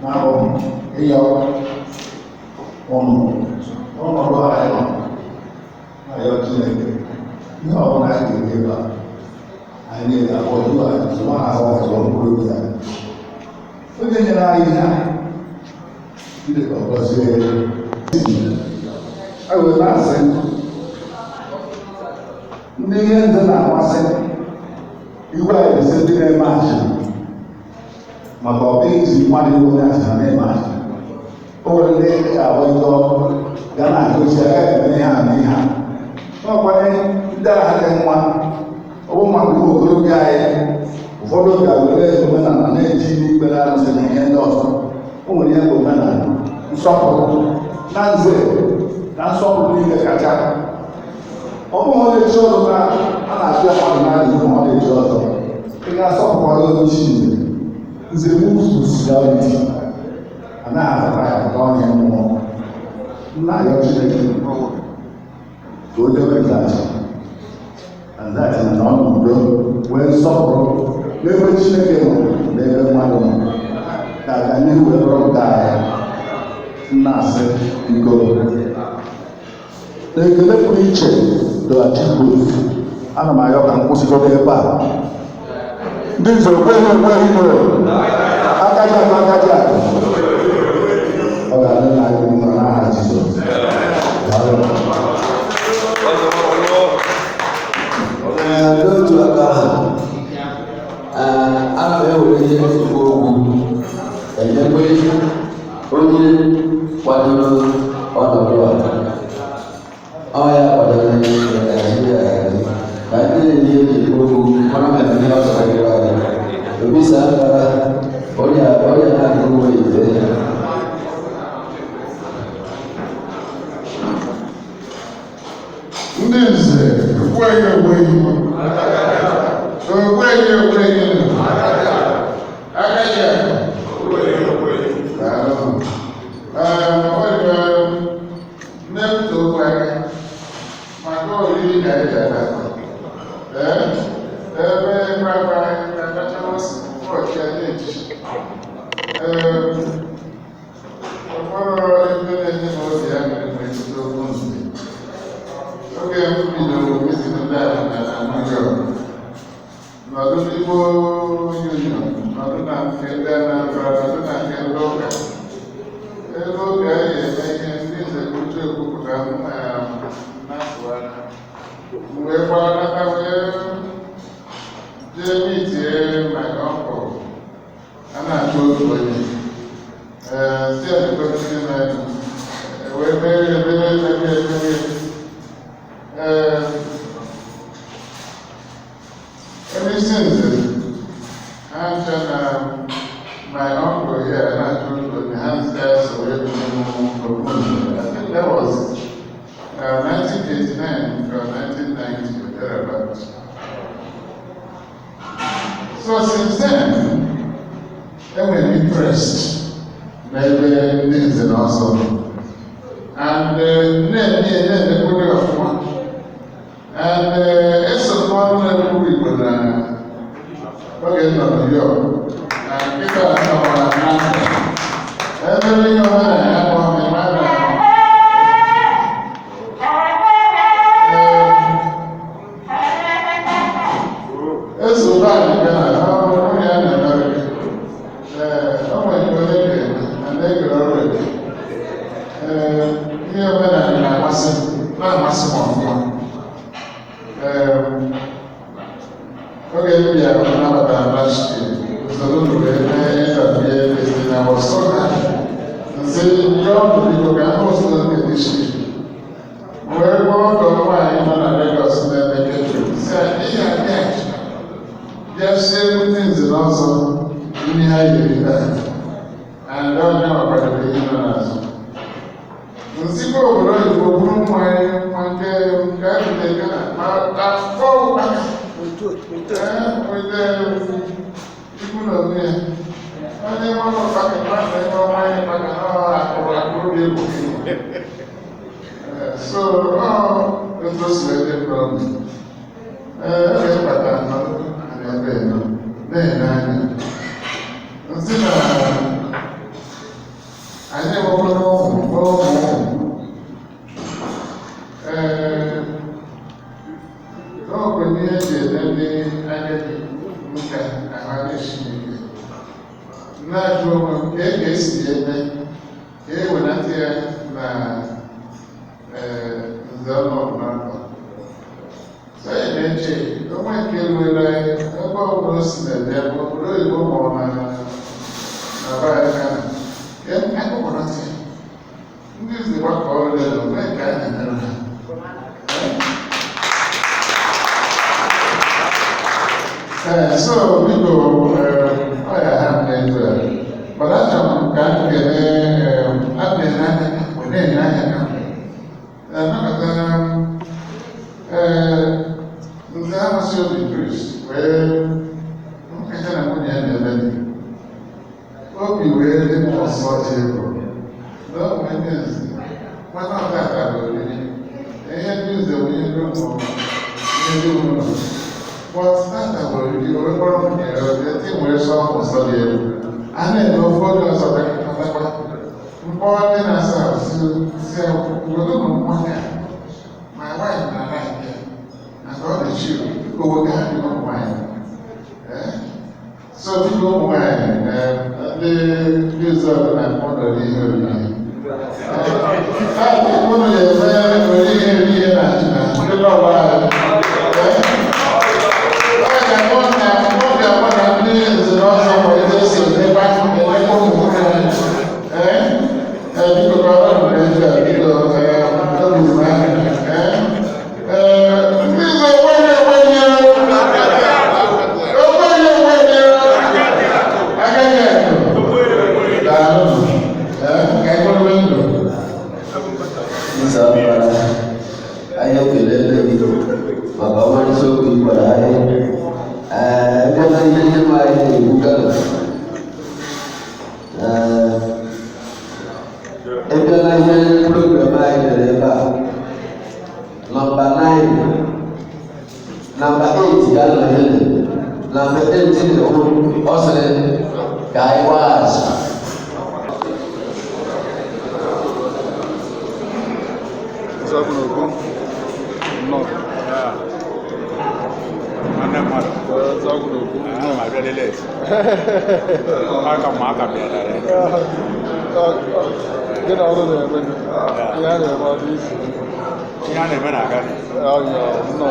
na-abụ ịyọ ụnụ ọnọdụ anyị nọ na-ayọ Chineke ihe ọbụla anyị ga-eme ebe a. Anyị niile akpọ ju anyị zụma ahụ ọzọ mkpụrụ obi anyị. Onye nyere anyị ihe a, Chineke ọ gọzie ya. E wee na-asị ndị ihe nze na-amasị igwe anyị esi ndị na-eme achịcha, maka ọ bụghị iji mmadụ iwe onye achịcha na-eme achịcha. O nwere ndị ga-abụ ndị ọkụ ga na-agụchi agaghị eme ihe a na ihe a n'ọkwanye ndị agha dị mma. Ọ bụ maka ụmụ okorobịa anyị ụfọdụ ga-were omenala na-eji n'ikpere arụsị na ihe ndị ọzọ. O nwere ihe bụ omenala nsọpụrụ na nze na nsọpụrụ niile kacha. Ọ bụghị onye chi ọzọ na a na-achụ ya mmadụ na ihu, ọ na-echi ọzọ, ị ga-asọpụkwara onye chi nze. Nze moves to seniority, anaghị azata ya nke onye mmụọ nna ya. Chineke ka o debe nzachi na nzachi na ọ n'udo, nwee nsọpụrụ n'ebe Chineke nọ, n'ebe mmadụ nọ, ka aga n'ihu wee bụrụ nke anyị. Nna asị biko na ekele pụrụ iche dọghachikwu. Ana m ayọ ka m kwụsịgodo ebe a. Ndị nze, okweghị ekweghị nụrụ aka ji akụ, aka ji akụ, ọ ga-adị na anyị mma n'aha Jizọs. Daalụ. Ee, n'otu aka ahụ, ee, ana m ewere ihe nzukọ okwu enyekwe onye kwadoro ọnọdụ a. Ọ ya kwadoro Naijiria ka ndị na-eji eji okwu mara ma ihe ọ chọrọ ịgwa anyị. Obi Sambara, onye onye na-agụ uwe ite. Ndị nze, ekweghị ekweghị, ekweghị ekweghị, agaghị akụ. Daalụ. Ee, ọ dị nne m okwu aka maka oriri ka anyị bịara. Ee, ebe gbagba na-akacha masị ụbọchị a na-eji. Ee, ụfọdụ ebe na-enye m obi aṅụrị ma ekwute okwu nze. Oge m bidoro meeting ndị a na New York, nọdụ n'Igbo Union, nọdụ na nke ndị Anambra, nọdụ na nke ndị ụka, ebe oge anyị eme ihe ndị nze kwuche ekwupụta m na-apụ aka m wee gbaranata wee jee meetie my uncle a na-achọ otu onye ee si ndị na wee mere ebere ebere ebere. Ee, onye isi nze ha ncha na my uncle here na-achọ otu onye ha ncha so wee bụ. I think that was 1989 or 1990 or thereabouts. So since then, enwere m interest n'ebe ndị nze na ọzọ nọ. And na-eme na-emekwere ọfụma. And eso m ọrụ na-ekwu Igbo na oge m nọ New York. Na nkịta nọ na Atlanta. Ebe ihe ọma na ya bụ ọmịma na Eze ụba anyị gara nwunye ya na-emerịrị. Ee, o nwere onye ga-eme na na-egere ọrụ eke. Ee, ihe omenala na-amasị m na-amasị m ọfụma. Ee, oge m bịara nabatara last year, usoro unu wee mee ịdabie ezi na was so happy. Nse yọọ unu biko ka m hụ usoro nke this year. Wee kpọọ ọgọ m nwaanyị nọ na Lagos na-eme catering, sị ya, "Ị ga-abịa bịa sie ndị nze na ọzọ nri ha yiri taa." And onye kwadoro ihe nọ n'azụ. Nzikwa obodo oyibo buru mmanya ma nke nke a butere Ghana ma afọ ụkpaka. Ee, wete ikwu na onwe ya. Onye nwe ụkpaka mmadụ enwe mmanya maka na ọ akụrụ akụrụ dị egwu. Ee, so ọ etu o si wee dị n'obi. Ee, oge m batara nọdụ ebe nọ na-ele anya. Nsị na anyị enwekwala ụmụ nwee ụmụ ụmụ. Ee, n'ogbe ihe eji ele ndị agadi nka ahụ adịghị ike. Na-ajụ onwe m ka e ga-esi eme ka e wenata ya na ee nze ọnụọgụ n'afọ. So anyị na-eche onwe nke ruere anyị ebe ọ bụla o si na-ede bụ obodo oyibo ma ọ na na be anyị Ghana. Ka akpọkọnata ya. Ndị nze gbakọ ọrụ ya na onwe nke a na-emerụ ha. Ee, so biko ọ ya ha m na-etu a. Mana achọrọ m ka m kelee a na-ele anya ka mgbe na-ele anya ka mgbe. Anabata ee nze amasị obi Chris wee nkata na nwunye ya na-eme dị. Obi wee dị m ọsọ dị egwu. Na ọ bụ ndị nze, mana ọ tata bụ oriri. Ihe ndị nze bụ ihe ndị ụmụ ihe ndị ụmụ But tata bụ oriri, o wee kpọrọ nwunye ya ọbịa, ti nwere sọ ọmụ nsọ dị egwu. A na-eme ofe onye ọzọ bịakọtakwa. Mkpọ ndị na-asa ahụ si were ụmụ mmanya. My wife na like ya. And all the children, owo ga adị ụmụ nwaanyị. Eh? So biko ụmụ nwaanyị, ndị ndị ọzọ na-akpọ nọrọ ihe oriri. Unu ga-eme oriri ihe oriri na achịcha, ndị lọlọ anyị. Ọ ga-akpọ na ọ ga-akpọ na ndị nze na ọzọ ma ebe esi emekwa emekwa ụmụ nwoke anyị. Ee, biko ka ọ bụ ebe a, biko obi m anya. Ee, ndị nze enweghị enweghị enweghị enweghị agaghị ekwe. Daalụ. Ee, ka anyị bụrụ ndụ. Nze ọbara, anyị ekelele gị maka ọmarịcha okwu ị gwara anyị. Ee, ebe na ihe ndị nwe anyị na-ekwu Ghana. Ee, ebe na ihe program anyị mere ebe a, nọmba 9, nọmba 8 ga-anọ ihe nọmba 8 na-ekwu, ọ sịrị ka anyị gbaghachi. Nzọgwụ nnọọ. Nwanne mmadụ. Nzọgwụ n'okwu. Ana m abịa late. Aka m aka bịara. Gị na ọrụ na-eme gị. Ihe a na-eme ọ dị isi. Ihe a na-eme na-aga. Ọnya, nnọọ.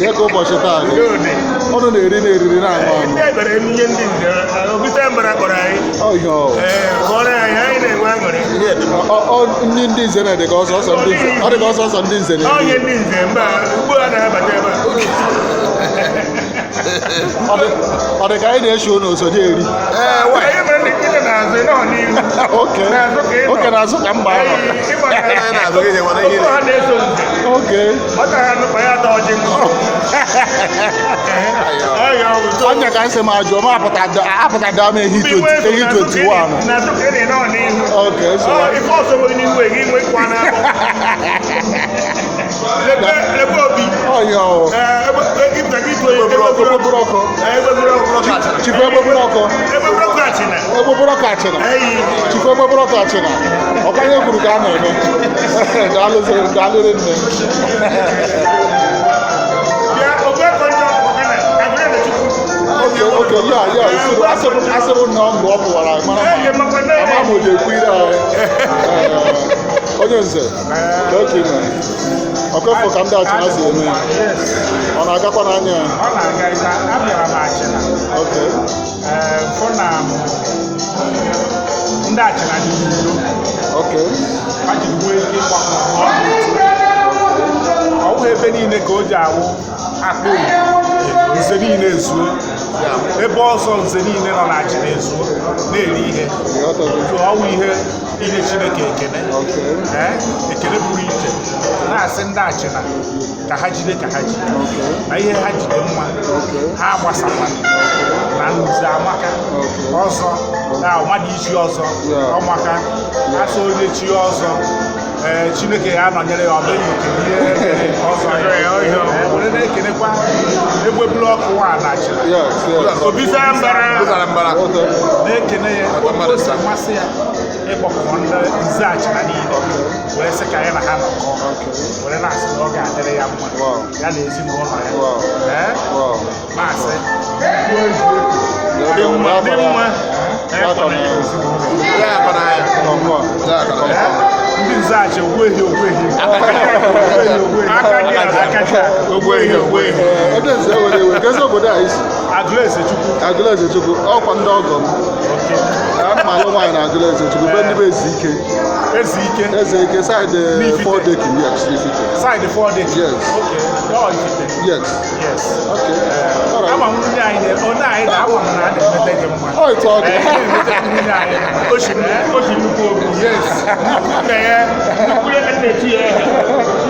Ihe ka ụbọchị taa dị. Ọnụ na-eri na-eriri na-aṅụ aṅụ. Ndị ebere ihe ndị nze, Oguta mbara kpọrọ anyị. Ọhịa. Ee, kpọrọ anyị, anyị na-enwe aṅụrị. Ndị ndị nze na-ede ka ọsọ ọsọ ndị nze. Ọ dị ka ọsọ ọsọ ndị nze na-eri. Onye ndị nze mba ugbu a na-abata ebe a. Ọ dị ka anyị na-eshi unu osoje eri. Anyị mere ndị nkịta na-azụ, ị nọ n'ihu. Oke. N'azụ ka ị nọ. Oke na-azụ ka mgba ahụ. Okwu ha na-eso nze. Oke. Ọ tara anụ kpa ya atọ ọjị nkụ. Anya ka nsị ma jụọ ma apụta daa m ehi 21. N'azụ ka ị nọ n'ihu. Oke, so. Ife ọsọ nwere n'ihu ị nwe kwa n'afọ. Lekwe obi. Ọya o. Egbeburu ọkụ. Chifu egbeburu ọkụ. Egbeburu ọkụ achịna. Egbeburu ọkụ achịna. Chifu egbeburu ọkụ achịna. Ọkanye kwuru ka a na-eme. Daalụ nne. Oke, ya, ya, asịrị na mgbe ọ pụwara mara ma ama m o ji ekwu ire anyị. Onye nze, ka oke ime. Ọkọfọ ka ndị achịna si eme. Ọ na-agakwa n'anya ya? Ọ na-aga ịta, abịara m achịna. Oke. Fụ na ndị achịna dị n'udo. Oke. Ha jiri nwee ike ịgbakọ ọnụ otu. Ọ bụghị ebe niile ka o ji awụ akpụ nze niile ezuo. Ebe ọzọ nze niile nọ na achịna ezuo na-eri ihe. So ọ wụ ihe inye Chineke ekele. Ekele pụrụ iche na-asị ndị achịna ka ha jide ka ha ji na ihe ha jide mma ha gbasakwana na nze amaka ọzọ na mmadụ ichi ọzọ ọmaka asị onye chi ọzọ Chineke ya anọnyere ya ọ bụghị nke ihe ọzọ ya were na-ekelekwa egbebulu ọkụ nwa na achịna Obi sara mbara. Na-ekene ya otu o si amasị ya ịkpọkọ ndị nze achịna niile were sị ka anyị na ha nọkọ were na-asị na ọ ga-adịrị ya mma ya na ezinụlọ ya na-asị dị mma dị mma. Ndị nze achị ogbuehi ogbuehi aka dị aka dị ogbuehi ogbuehi. Onye nze were iwe kezi obodo a isi. Agụleze Chukwu. Agụleze Chukwu ọkwa ndị ọgọ m. Ama alụ nwaanyị na Agụleze Chukwu be ndị bụ eze ike. Eze ike. Eze ike side Fọdeki, yes, Ifite. Side Fọdeki. Yes. Okay. Ọ Ifite. Yes. Yes. Okay. All right. Ama nwunye anyị na onye anyị na-awa m na a na-emete gị mma. Ọ etu ọ dị. Na-emete nwunye anyị. O si nnukwu obi. Yes. Nna ya nnukwu ya na-echi ya.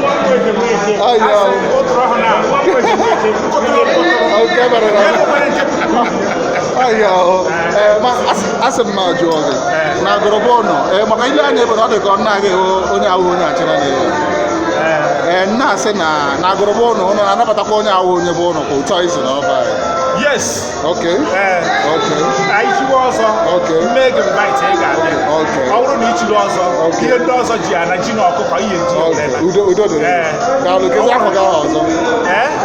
Nwa nwa eze nwa eze. Ayo. Ụtụrụ ọhụrụ na nwa nwa eze nwa eze. Ụtụrụ ụtụrụ. Okay, bara na. Ayo. Ma asị m ma jụọ gị na agụrụba ụnọ maka ile anya ebe na ọ dị ka ọ na-agaghị onye ahụ onye achịna na ya. Nna asị na na agụrụba ụnọ ụnọ na-anabatakwa onye ahụ onye bụ ụnọ ka otu anyị si na ọba anyị. Yes. Okay. Okay. Anyị chiwe ọzọ. Okay. Mee gị invite ị ga-abịa. Okay. Ọ bụrụ na ị chiri ọzọ, ihe ndị ọzọ ji ana ji na ọkụkọ ihe ji Okay. Udo udo dịrị. Daalụ kezi afọ gị ahụ ọzọ.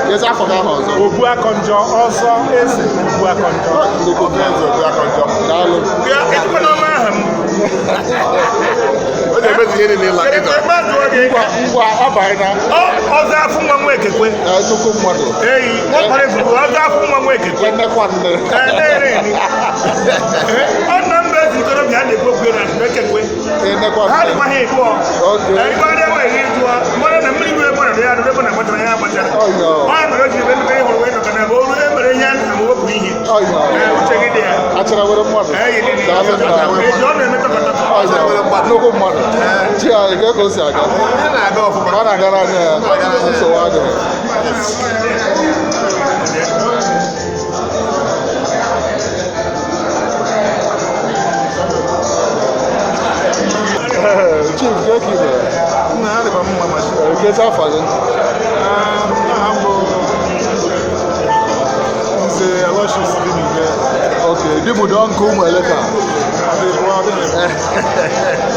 Kezi afọ gị ahụ ọzọ. Ogbu akọnjọ ọzọ eze ogbu akọnjọ. Nnukwu eze ogbu akọnjọ. Daalụ. Bịa ejikwana ọma aha m. Ọ na-emezi ihe niile ịla Kedu ebe a jụọ gị? Ngwa ngwa abaghị na. Ọzọ afụ nwa nwa ekekwe. Nnukwu mmadụ. Eyi, nwa kwara efufu, ọzọ afụ nwa nwa ekekwe. Nnekwa nne. Ọ na mba ezi ikorobịa a na-ekwu okwu na ekekwe. Nnekwa Ha nne. dịkwa ha ịbụọ. Okay. Ịgbarịa nwa ihe jụọ, mara na mmiri mmiri gbara ya ebe na gbatara ya agbatara. Ọyọ. Ọ mere o jiri ebe mmiri hụrụ wee nọkọ na ebe olu e mere ihe a na wepụ ihe. Ọyọ. Uche gị dị ya. Achara were mmadụ. Eyi dị Daalụ nna. Eji ọ na-eme tọkọtọkọ. Ọyọ. Nnukwu mmadụ. Chi anyị ka o si aga. Ọ na-aga n'anya ya. Nsogbu adịghị. Chief, kee ka ị mere? Nna adịkwa mma ma chi. Kezi afọ gị? Aha m bụ Nze Aloysius Dimide. Okay, di bụ don nke ụmụ eleka.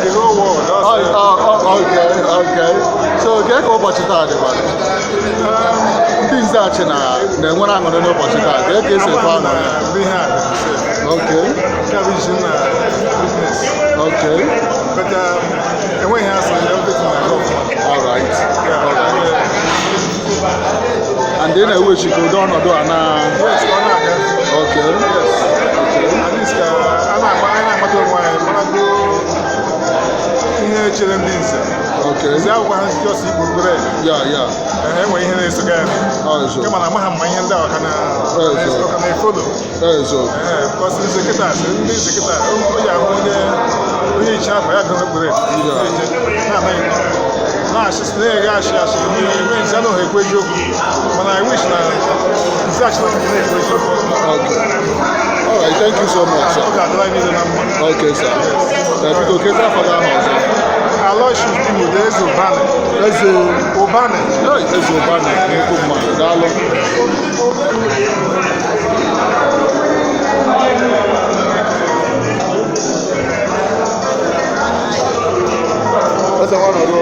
The whole world. Oh, okay, okay. So, kee ka ụbọchị taa dịkwa? Ndị nze achị na-enwere aṅụrị n'ụbọchị taa. Kee ka esi ekwe aṅụrị? Okay. Nke a bụ isi na business. Okay. But enweghị asị everything na-aga ọfụma. All right. All right. And ị na-ewechi ka ụdị ọnọdụ a na... Yes, ka ọ na-aga. Okay. Yes. At least ka a na-amata onwe anyị marago Okay. Nze akwụkwọ ha just Igbo bread. Yeah. Enwere ihe na-esoga ya. Kama na amaghị mma ihe ndị a ọka na ọka na-efolo. Because nze kịta ndị nze kịta o ji ahụ onye onye iche akwa ya gụrụ bread. Na-anaghị na-asị na-eghe ashị ashị eme nze anaghị ekwu eziokwu mana I wish na nze achị na na-ekwu eziokwu. Okay. All right, thank you so much, sir. Ọ ga-adịla anyị niile na mma. Okay, sir. Biko kezi afọ gị ahụ ọzọ. Aloysius Dimude Eze Ụbanị. Eze Ụbanị. Eze Ụbanị, nnukwu mmadụ. Daalụ. Eze nwanọdụ,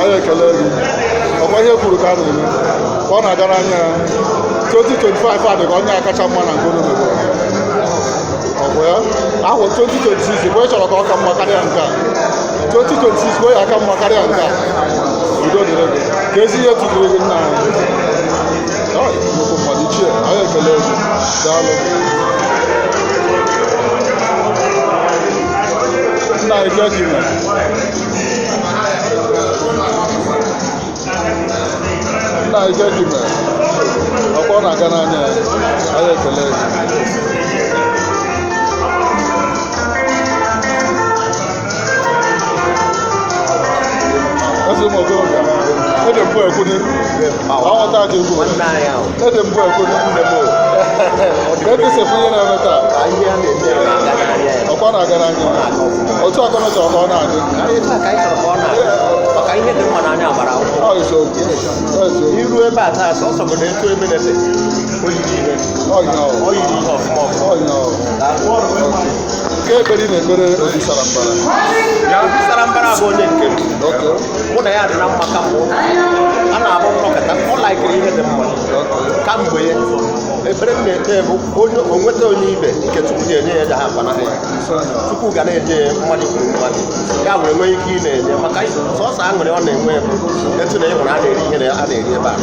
anyị ekele gị. Ọkwa ihe kwuru ka a na-eme, ka ọ na-aga n'anya ya. 2025 a dị ka onye a kacha mma na nke unu mebere. Ọ bụ ya? Ahụ 2026 bụ ị chọrọ ka ọ ka mma karịa nke a. 2026 bụ ya aka mma karịa nke a. Udo dịrị gị. Ka ezi ihe tụdịrị gị nna anyị. Ọ, nnukwu mmadụ ichie, anyị ekele gị. Daalụ. Nna anyị kee ka ị mere? Nna anyị kee ka ị mere? Ọkwa ọ na-aga n'anya ya. Anyị ekele gị. Eze ụmụ okorobịa, ede mbụ ekwuni. Aghọta ka egwu. Ede mbụ ekwuni. Ka eke si efu ihe na-eme taa. Ọkwa na-aga n'anya. Otu akọnọ chọrọ ka ọ na-adị. Maka ihe dị mma n'anya gbara akwụkwọ. Ọ eziokwu. Ọ eziokwu. Iru ebe a taa sọsọ bụ na etu ebe na-ete o yiri ihe. Ọ yi ọ. O yiri ihe ọfụma ọfụma. Ọ yi ọ. Nke ekpere ị na-ekpere Obi sara mbara. Obi sara mbara bụ onye nke m. Okay. Mụ na ya dị na mma kamgbe a na-abụ nnọkọta ọ laikiri ihe dị mma kamgbe ya ebere m na-ekpe bụ onye onweta onye ibe nke Chukwu ga-enye ya ha akpanaghị ya. Chukwu ga na-enye ya mmadụ kwuru mmadụ ya were nwee ike ị na-enye maka sọsọ aṅụrị ọ na-enwe bụ etu na ịhụrụ a na-eri ihe a na-eri ebe a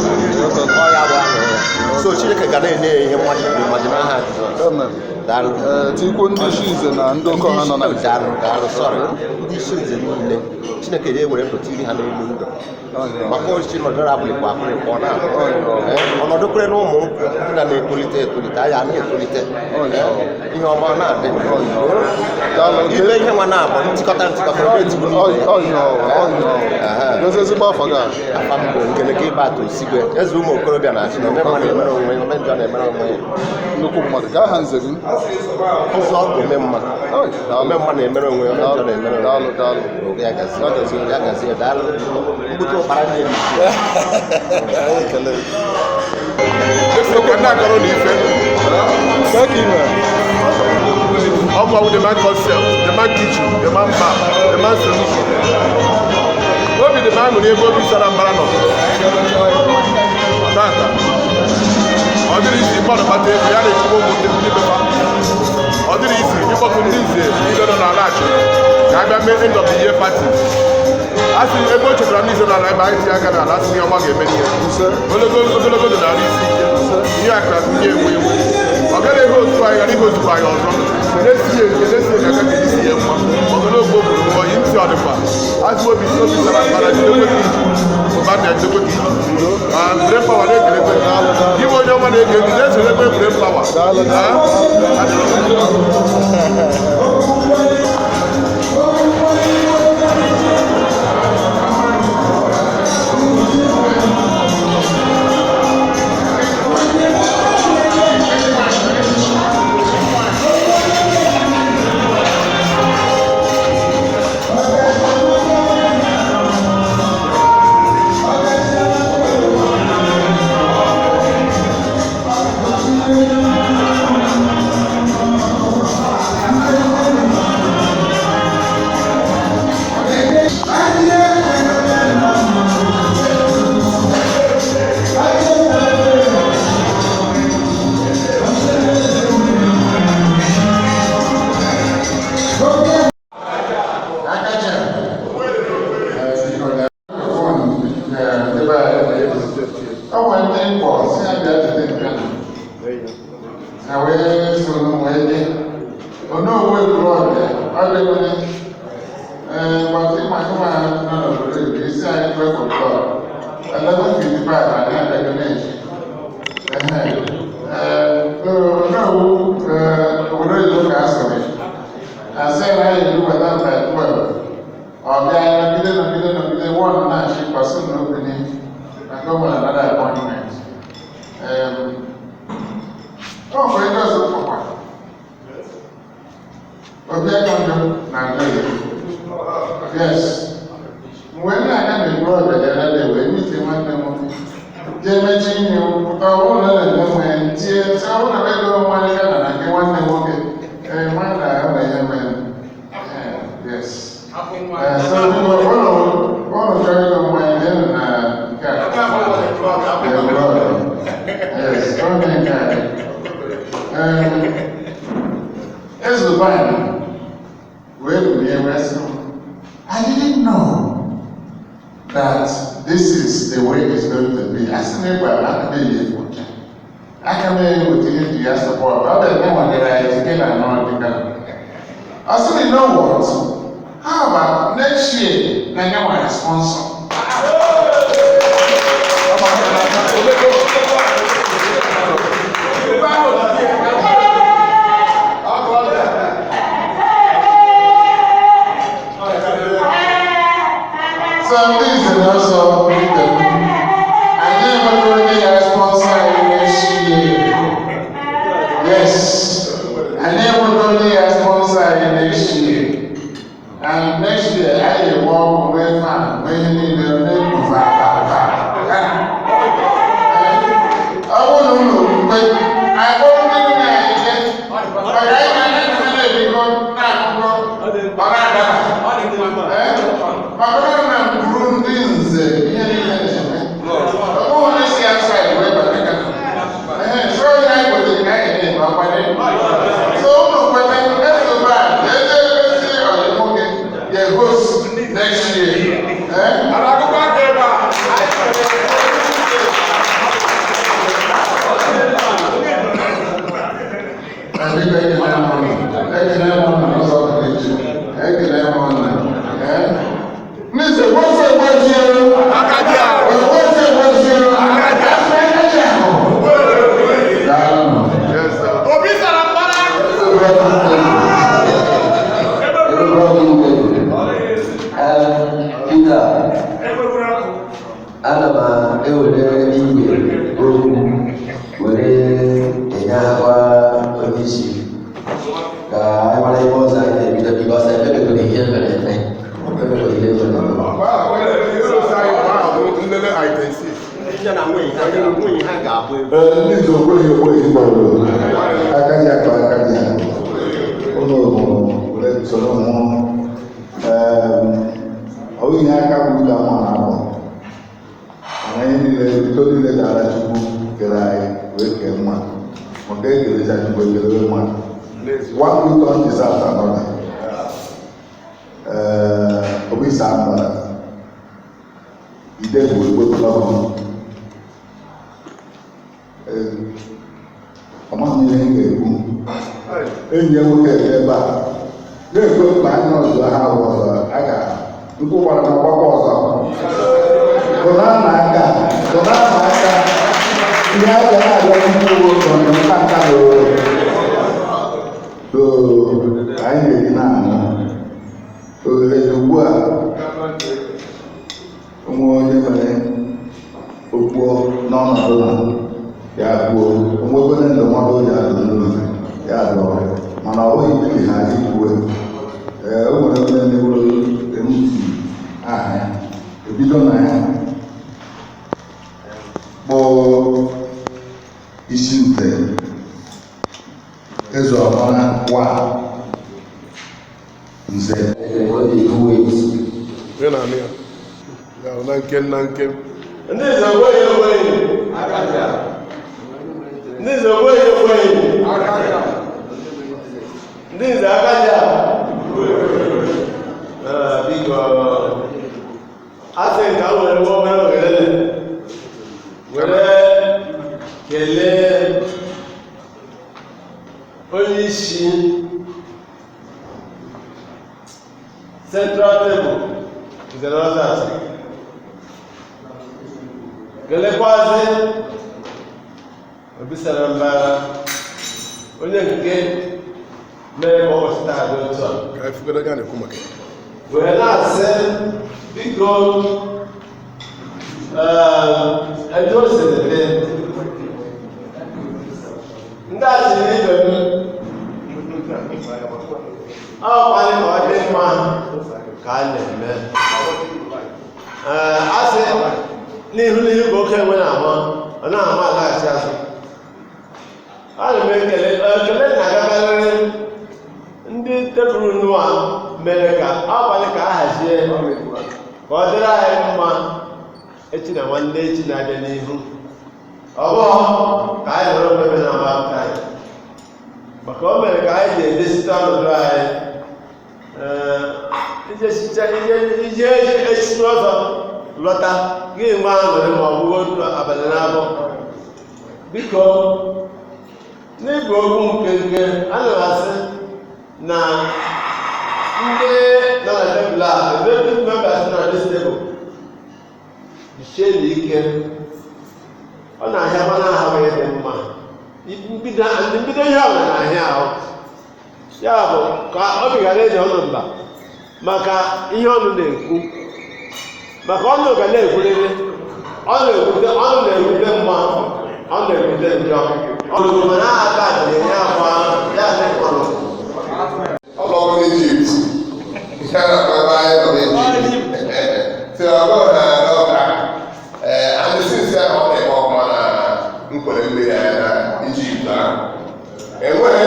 ọ ya bụ aṅụrị ya. So Chineke ga na-enye ya ihe mmadụ kwuru mmadụ n'aha Jizọs. Amen. Daalụ. Tikwu ndị isi nze na ndị oke ọha nọ na nze. Daalụ, daalụ, sorry. Ndị isi nze niile Chineke ga-ewere ndụ tiri ha n'elu ndụ maka osisi nọdụrụ abụlịkwa akpụrịkwa ọ na-abụ ọnọdụ kwere na ụmụ nkwụ ndị na na-etolite etolite anya na-etolite ihe ọma na-adị ile ihe nwa na-abụ ntikọta ntikọta na-etigbu Ọ yi ọ. Ọ yi ọ. Gozie ezigbo afọ gị a. Afa mbụ nkeleke ịba atụ osigwe eze ụmụ okorobịa na-achị na omemma na-emere onwe ya ome njọ na-emere onwe ya Nnukwu mmadụ. Gaa ha nze gị. Ụzọ omemma omemma na-emere onwe ya ome njọ na-emere onwe ya. Daalụ, daalụ. Ya gazie, ya gazie, daalụ. Mgbute ụkpara nne m. Anyị ekele gị. Ka ndị akọrọ na ife. Kee ka ị mere? Ọ bụ the man concept, the man kitchen, the man map, the man solution. Obi dị m aṅụrị ebe Obi sara mbara nọ. Tata, ọ dịrị isi mmadụ kpata ego ya na-echukwa ụmụ ndị ndị befa. Ọ dịrị isi ịkpọkụ ndị nze niile nọ n'ala achị ka a bịa mee end of the year party. A sị ebe o chetara ndị nze n'ala ebe anyị tinye aka n'ala asị ihe ọma ga-eme n'ihe. Ogologo ogologo ndụ na-arụ isi ike. Ihe akara bụ ihe enwe enwe. Ọ gaghị ehe otu anyị ghara ihe ozugbo anyị ọzọ. Na-esi ya nke na-esi ya ka aka ga-esi ya mma. Ogologo gburu nwa oyi ntị ọ dịkwa. Azụ obi obi sara mbara jidekwe ka iji. Ụba na jidekwe ka iji. Ma brain power na-ekelekwe. Gị bụ onye ọma na-ege ntị na-esolekwe brain power. Ha wee soro wee dị onowu ekwuru ọbịa ọbịa nwere Ee, but ịma ịma nọ n'obodo oyibo, isi anyị 12 o'clock, 11:55 anyị abịago na-eji. Ee, so onowu obodo oyibo ka a sịrị asị na anyị erubata by 12. Ọ bịa nọgide nọgide nọgide one na-achị kwasị na obìnrin maka o nwere another appointment. Ọ nwere ndị ọzọ kpọkwa Obi Akọndụ na Ndoye. Yes. Mgbe m na-aga n'Igbo ọbịa bịara wee mite nwanne m nwoke jee mechi inye pụta ọ bụrụ na ọ na-eme nwe tie sị ọ bụrụ na ego nwanne Gana na nke nwanne m nwoke ee nwanne a enwe ihe mere. Yes. So biko ụnụ ụnụ chọrọ ịgụ mmanya jeenụ na nke a. Yes, onye nke a. Ezubana wee bulie wee sị m, I didn't know that this is the way it's going to be. Asị na ịgba aka m eyi efu ọcha. Aka m eweta ihe ji ya support. Ọ bụ ebe nwanyere anyị together na ọ dịka. Ọ sị na you know what? How about next year na nye nwere sponsor? So ndị nze na ọzọ ibe m, anyị enweghị onye ya sponsor anyị next year. Yes, anyị enweghị onye ya sponsor anyị next year. And next year, anyị enwe ọkụ nwee fan nwee ihe niile na-ebufe aba aba. Ọ bụrụ na unu mgbe akpọ ndị nna anyị je, maka anyị na ndị nna na-ebikọ na-akụkọ ọ na-adaba. Maka ọ na mburu ndị nze ihe niile na-eme. Ọ bụghị onye si outside wee bata Ghana. Ee, so onye anyị kwetere ka anyị na-eme ọkwanye. So unu kweta Ezubana eze ezi ọyị nwoke ga-ehost next year. Eh? Biko ekele m unu. Ekele m unu n'ụzọ pụrụ iche. Ekele m unu. Eh? Nze nwoke gbajie. Nwoke gbajie. Daalụ. Obi sara mbara. Peter, ana m ewere igwe okwu were enye akwa onye isi ka anyị mara ebe ọzọ anyị na-ebido bikọs emebegoro ihe mere eme emebegoro ihe mere eme. Ee, ndị nze okweghị ekweghị gbọrọ aka ji akpa aka ji akpa ụlọ hụrụ were soro hụ. Ọ bụghị ihe aka bụ ụlọ mma na abụ mana ihe niile ito niile dara Chukwu kere anyị wee kee mma maka ekerecha Chukwu ekelewe mmadụ. One good turn deserves another. Ee, Obi Sambara ide bụ egbepụla ọhụrụ. Amaghị m ihe m ga-ekwu. Enyi ya nwoke dị ebe a na-ekwe mkpa anya ọzọ ha ahụ ọzọ a ga nkwụ gbara na ọgbakọ ọzọ tụna na aka tụna na aka ihe a ga na-arịọ ndị uwe ụzọ na nta nta n'oo anyị na-eri na-aṅụ ohere dị ugbu a onwe onye mere okwu n'ọnọdụ na ya kwuo onwegone ndụmọdụ ya dụ n'ụlọ ya dụọ mana ọ bụghị mmebi ha ikwuwe. Ee, o nwere onye na-ewuru mt aha ya ebido na ya kpọọ isi nte eze ọbara wa nze. Onye na-anụ ya? Ya na nke na nke. Ndị nze okweghị ekweghị. Ndị nze okweghị ekweghị. Ndị nze aka ji a. Ee, biko a sị ka m were nwa obere ohere were kelee onye isi Central Table Nze na Ọzọ Achịna, kelekwazị Obi Sara Mbara, onye nke mere ka ụbọchị taa dị otu a, wee na-asị biko, etu o siri dị, ndị achịrị ibe m, ọkwanye ka ọ dị mma ka a na-eme. Ee, a sị n'ihu n'ihu ka oke enwe na-ama, ọ na-ama alaghachi azụ. Ana m ekele, ekele na-agakarịrị ndị tebụl nua mere ka abalị ka a hazie ka ọ dịrị anyị mma echi na nwanne echi na-abịa n'ihu. Ọ bụghị ka anyị nọrọ mmemme na agba aka anyị, maka o mere ka anyị ji edesite ọnọdụ anyị. Ije echichi ọzọ lọta gị nwe aṅụrị ma ọ bụghị otu abalị na-abụ. Biko, n'ịbụ okwu nkenke, ana m asị na ndị nọ na tebụl a, executive members nọ na this table, jisie ike. Ọ na-ahịa mana ahụ dị mma mbido ihe ọbụla na-ahịa ahụ, ya bụ ka obi ghara ịdị ọnụ mba maka ihe ọnụ na-ekwu, maka ọnụ ga na-ekwurịrị. Ọ na-ekwute, ọnụ na-ekwute mma, ọ na-ekwute njọ. Ọlụgụ mana aka na-enye akwa ya dị mkpọrọ. Ọlọ́run Egypt, ihe a na-akpọ ebe anyị nọ n'Egypt si ọgụ na n'ọka and since ahụ ọ na-eme ọfụma na nkwere mmiri anya na Egypt ahụ, enweghị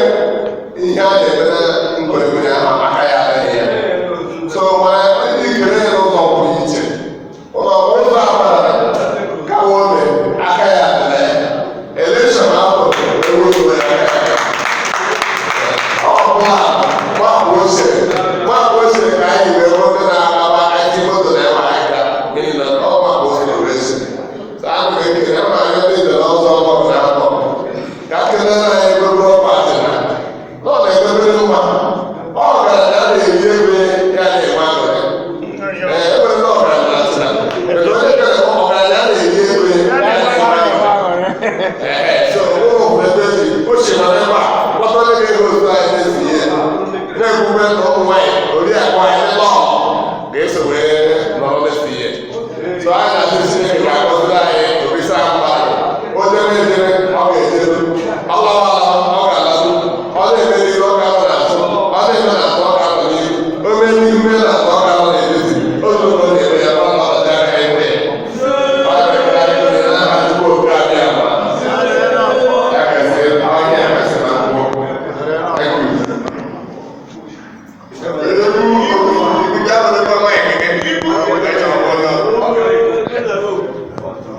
ihe a na-eme na nkwere mmiri ahụ aka ya adịghị ya. So mana ndị kere ya n'ụzọ pụrụ iche, ụlọ ụzọ agbara kawa ome aka ya adịla ya. Election ahụ ewu ya aka ya. Ọ ochie ka anyị wee bụrụ ndị na-agba aka moto na enwe aka n'ihi na ọ mapụ ochie were si. So ana m ekele ma anyị ndị nze na ọzọ ọgbọ na akpọ ka kelere anyị gbogbo ọkwa achịna na ọ na-emebere mma. Ọ ọgaranya na-eri ego ya na-enwe aṅụrị. Ee, enwere ndị ọgaranya achịna, onye kere ọgaranya na-eri ego ya na-enwe aṅụrị. Ee, so ụlọ bụ ebe esi ochie nọ n'ebe a kpọta onye ga-ego otu anyị na-esi ihe na-ekwukwe na ụmụ nwaanyị oriakụ anyị lọọ ga-eso wee nọrọ n'esi ihe. So anyị na-asị Chineke ga-agọziri anyị Obi Sara Mbara. O jere ejere, ọ ga-ejeru. Ọ lawa alawa, ọ ga-alaru. Ọ na-eme n'ihu, ọ ga-anọ n'azụ. Ọ na-eme n'azụ, ọ ga-anọ n'ihu. O mee n'ihu, mee n'azụ, ọ ga-anọ n'etiti. O zuru na ọ na-eme ya, ọ na-ọdị aka enwe ya. Ọ na-emere anyị onye n'aha Chukwu Okike Abịama. Ya gazie, ọhịa gasị na mkpụ. Thank you.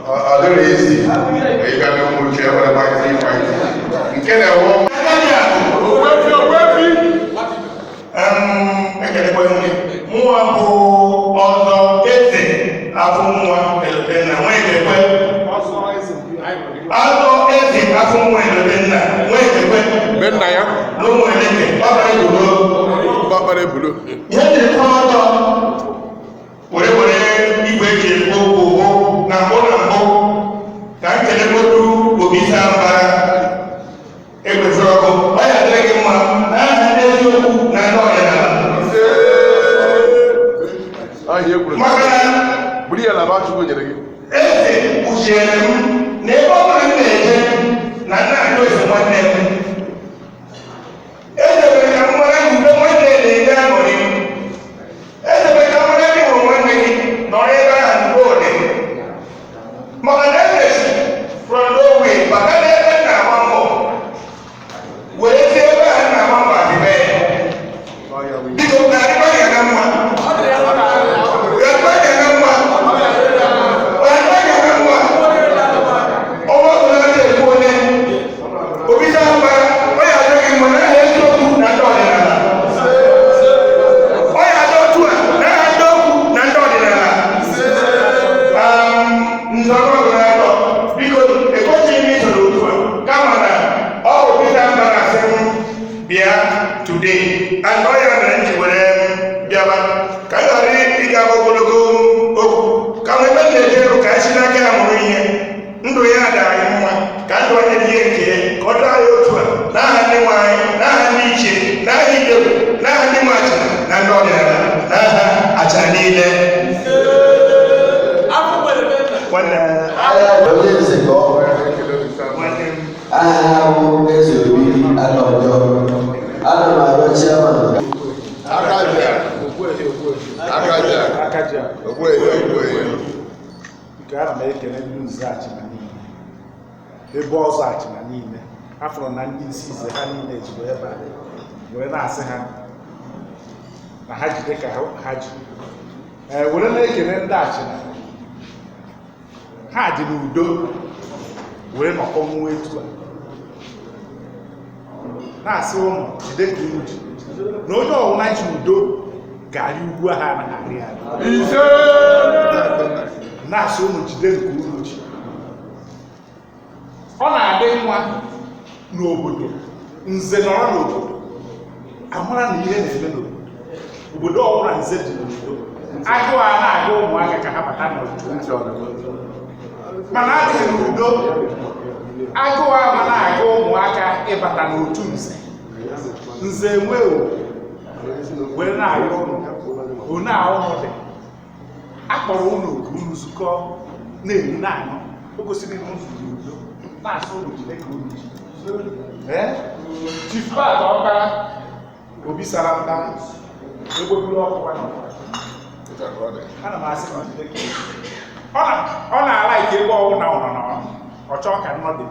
Ọ dịrị isi ịga n'ụmụ uche nwere gbaiti gbaiti nke na-enwe. Ekelekwe gị. Mụnwa bụ Ọzọ Eze Afọ Nwa Elotenna Nwekekwe. Ọzọ Eze Afọ Nwa Elotenna Nwekekwe. Be nna ya. N'ụmụ Eleke, ọkpara ebulo. Ọkpara ebulo. Ihe jiri kọọ ọtọ were were igwe eji ekwu okwu na mbụ na mbụ ka m kelegodu Obi Sara Mbara ekwesịrị ọkụ. Ọ ya adịrị gị mma n'aha ndị eziokwu na ndị ọdịnala. Ahịa ekwuru. Maka na Buru ya laba, Chukwu nyere gị. Eze kpuchiere m na ebe ọ bụla m na-eje na nna ajụ ese nwanne m. Eze mere ka m mara na ube nwanne na-enye aṅụrị. Eze mere ka m mara na ịhụrụ nwanne gị nọrọ ebe ahụ mgbe ole. Maka na eze si from nowhere bata n'ebe m na-agba mbọ, were si ebe ahụ m na-agba mbọ adịbe ya. Biko, na-adịkwa ya na mma. Adịkwa ya na mma. Adịkwa ya na mma. Ọnwa ọbụla na-ekwu onye Obi Sara Mbara, ọ ya adịghị gị mma n'aha eziokwu na ndị ọdịnala. Ọ ya adị otu a n'aha ndị okwu na ndị ọdịnala. Nzọrọ ọbụla atọ, biko, ekwesịghị m iso n'otu a, kama na ọ bụ Obi Sara Mbara asị m bịa today and ọ ya mere m ji were nze Achịna niile, ebe ọzọ Achịna niile, afọrọ na ndị isi nze ha niile jiri ebe a were na-asị ha na ha jide ka ha ji. Ee, were na-ekele ndị Achịna, ha dị n'udo were nọkọ nwa etu a na-asị ụmụ jide ka unu ji, na onye ọbụla ji udo ga-arị ugwu ha anaghị arị arị. Na-asị ụmụ jide nke unu ji. Ọ na-adị nwa n'obodo, nze nọrọ n'obodo amara na ihe na-eme n'obodo. Obodo ọbụla nze dị n'obodo, agụụ a na-agụ ụmụaka ka ha bata n'obodo, mana adịghị n'udo, agụụ ama na-agụ ụmụaka ịbata n'otu nze. Nze enwe were na-ayọ ụnụ one a ụnụ dị akpọrọ ụnụ oku unu zukọ na-eri na-aṅụ, o gosiri na ụnụ dị udo, na-asụ ụnụ jide ka unu ji. Ee, Chief Pat Ọkpara Obi sara mba egbegburu ọkụ ana m asị na jide ka ọ na-ala ike ebe ọwụ na ụnọ na ọ chọọ ka nnọdebe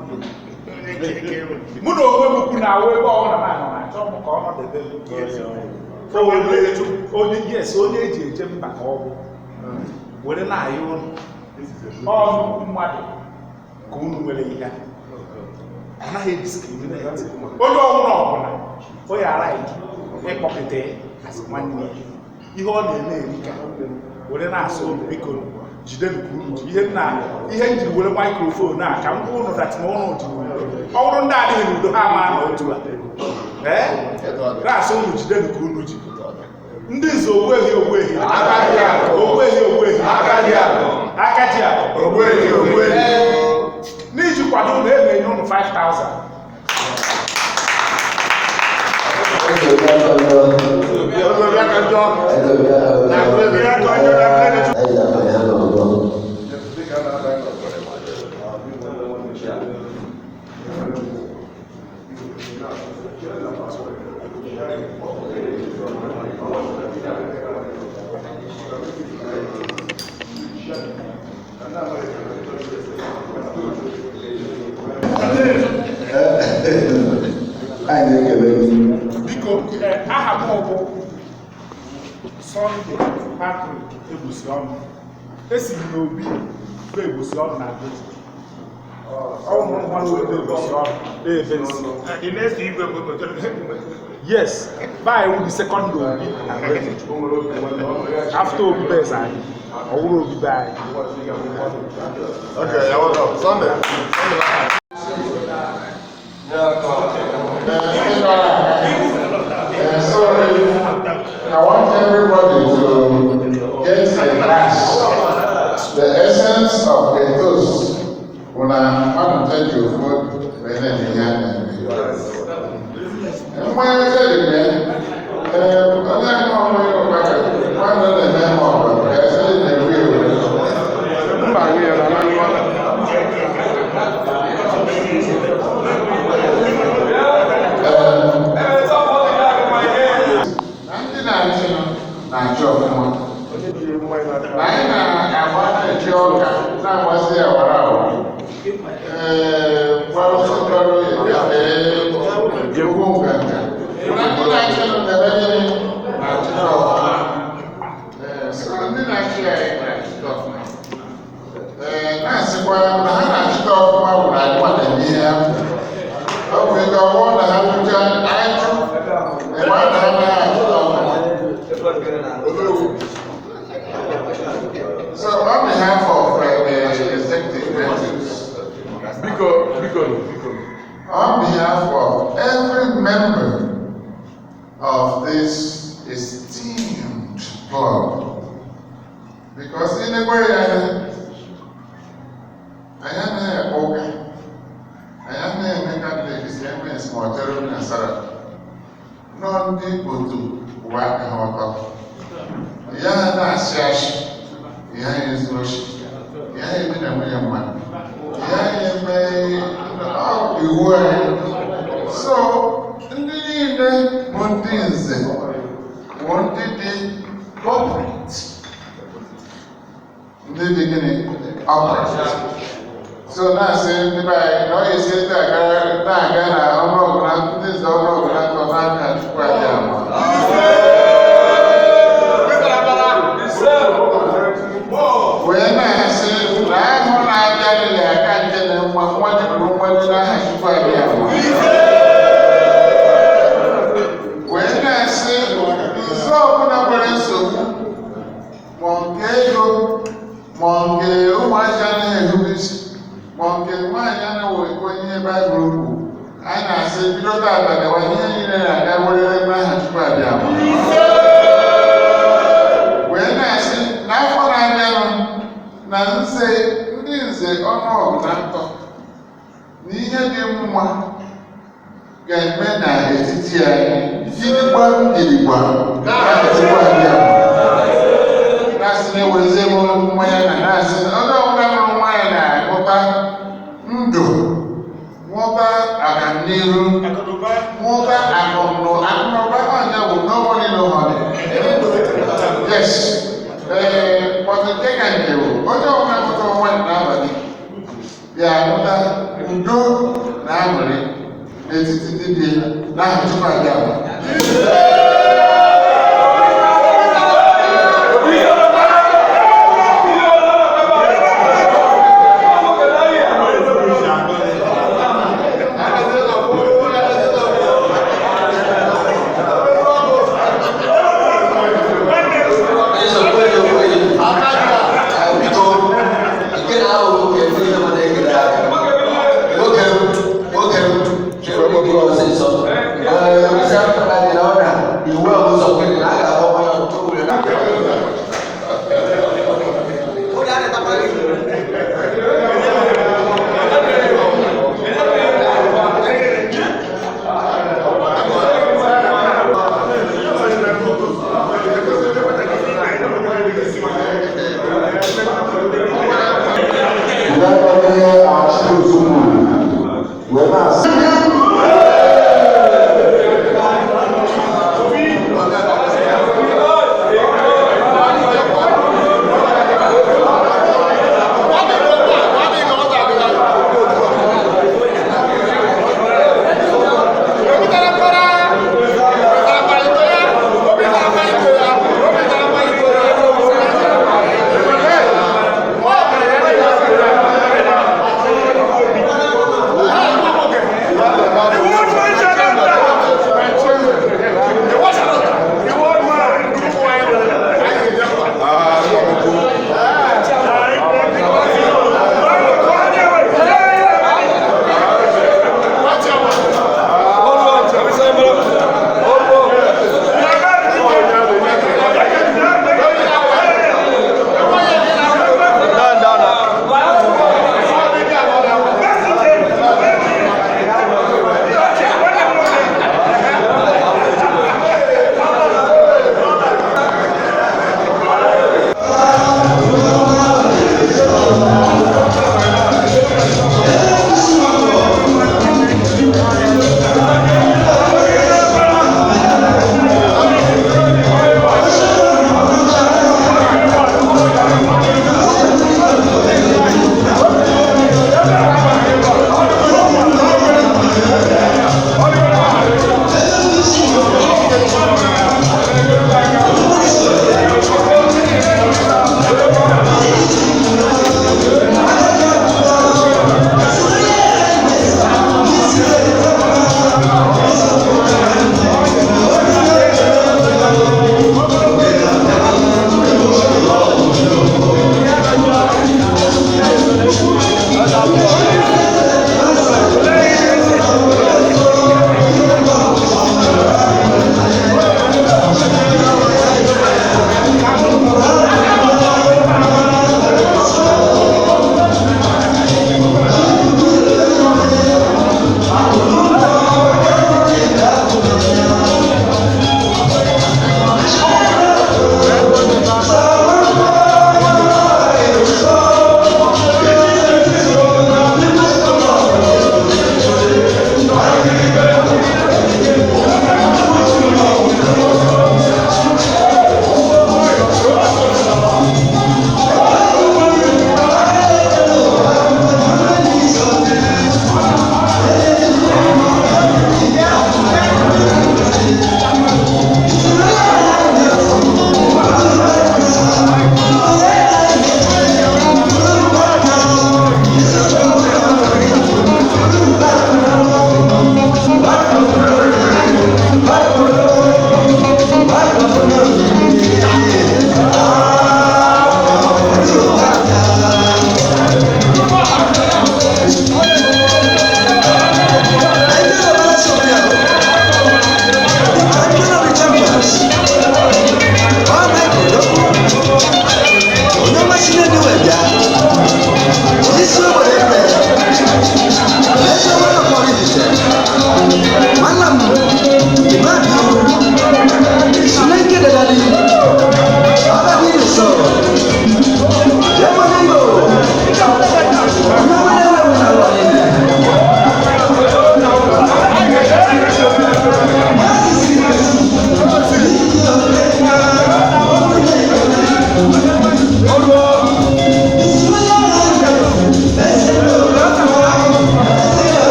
mụ na onwe m kwu na awụ ebe ọwụ na na achọ m ka ọ nọdebe m. Onye yes, onye eji eje mba ka ọ bụ were na-ayọ ụnụ ọnụ mmadụ ka unu nwere ihe ọ naghị ediskrimineti onye ọbụla ọbụla o yara ịkpọpụta asị nwanne ya ihe ọ na-eme erika were na-asụ ụnụ biko jide nke unu ji. Ihe nna ihe m jiri were maikrofon a ka m gwa ụnụ dat na ụnụ ji ọ bụrụ ndị adịghị n'udo ha ama na otu a. Ee, na-asụ ụnụ jide nke unu ji. Ndị nze ogbuehi ogbuehi ogbuehi ogbuehi aka ji akụ ogbuehi ogbuehi. N'iji kwado ụnụ e na-enye ụnụ 5000. Anyị na-ekele gị. Biko, aha m bụ Sunday Patrick Egbusi ọnụ. Esi m n'obi bụ Egbusi ọnụ na Agụji. Yes, by the second Obi after Obi Bez anyị, ọ wụrụ Obi be anyị. Okay, you're welcome. Sunday. Sorry, I want everybody to get a glass. The essence of a toast. Una mmadụ take your food wee na-eme ihe a na-eme. Mmanya dị na onye ṅụọ mmanya ụkpaka, mmadụ na-eme ma ọ bụ ka esi na-ewu ewu. Mba, anyị ya na na Ndị na-achị na-achị ọfụma. Anyị na-agba na-eji ọka na-agbasi awara awara. Ee, gbarụsị gbarụ ugwu nganga. Na ndị na-achị na-eme gịnị? Na-achịta ọfụma. Ee, so ndị na-achị anyị na-achịta ọfụma. Ee, na-asịkwa na ha na-achịta ọfụma bụ na anyị na-eme ihe ha kwuru. Ọ bụ ike ọ bụrụ na ha rụcha ajụ, ebe a na ha anaghị achịta ọfụma. So on behalf of the executive members, Biko, biko, biko. on behalf of every member of this esteemed club, because in a way, I am a okay. I am a Catholic, small and Sarah. Nọ ndị otu ụwa aka ha ọtọ. Ya na-asị asị, ya ezu oshi, ya eme na nwunye mmadụ, ya eme ọ iwu anyị. So ndị niile bụ ndị nze bụ ndị dị corporate, ndị dị gịnị upright. So na-asị ndị be anyị na ọ ga-esi etu na-aga na ọnụọgụ na ndị nze ọnụọgụ na atọ n'aka Chukwu abịa ama. Wee na-asị na ahụ na-abịa niile aka nke na nwa nwa jikwuru nwa ji n'aha Chukwu abịa ama. Wee na-asị nze ọbụla nwere nsogbu ma nke ego ma nke ụmụazị anaghị erube isi ma nke nwaanyị anaghị ekwenye ihe Baịbụl kwuru, anyị na-asị bido tata gawa ihe niile na-aga werere n'aha Chukwu abịa ama. Wee na-asị n'afọ na-abịanụ na nze ndị nze ọnụọgụ na ntọ na ihe dị mma ga-eme n'etiti anyị gidigbam gidigbam n'aha Chukwu abịa ama. Na-asị na-ewezie m mmanya na na-asị na onye ọbụla ṅụrụ mmanya na-aṅụta ndụ, ṅụta agamniru, ṅụta akụnụba. Ọnya bụ no money no honey. Yes. Ee, but nke ka nke bụ onye ọbụla ṅụta mmanya n'abalị ya aṅụta udo na aṅụrị n'etiti ndị dị n'aha Chukwu abịa ama. Nwoke m, nwoke m, ọsịsọ.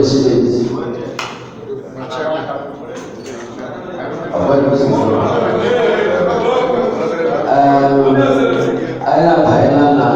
President. Ọgbẹ́ni President. Anyị abanyela na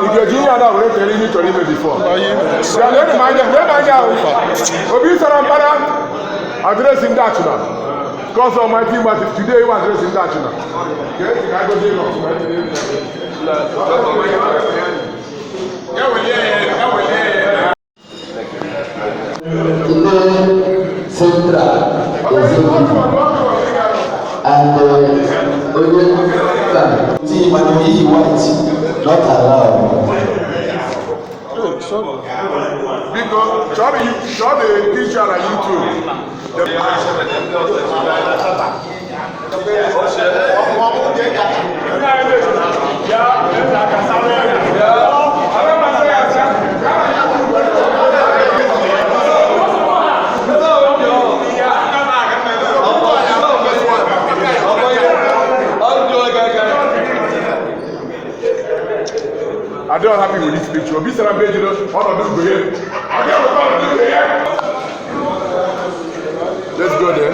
Ị ga-eji ihe ada were tere ihe ị chọrọ ime bifọ. Ya lee m anya, lee m anya ahụ. Obi sara mbara adreesị ndị Achụna. Cause Almighty Martin, today you adreesị ndị Achụna. Ka esi ka agozie gị ọfụma. Ndị Central Executive and onye mba team iyi white not allowed. Biko, chọọ the picture na YouTube. I don't happy with this picture. Obi sara mbara ejiro ọnọdụ ugo ya. Let's go there.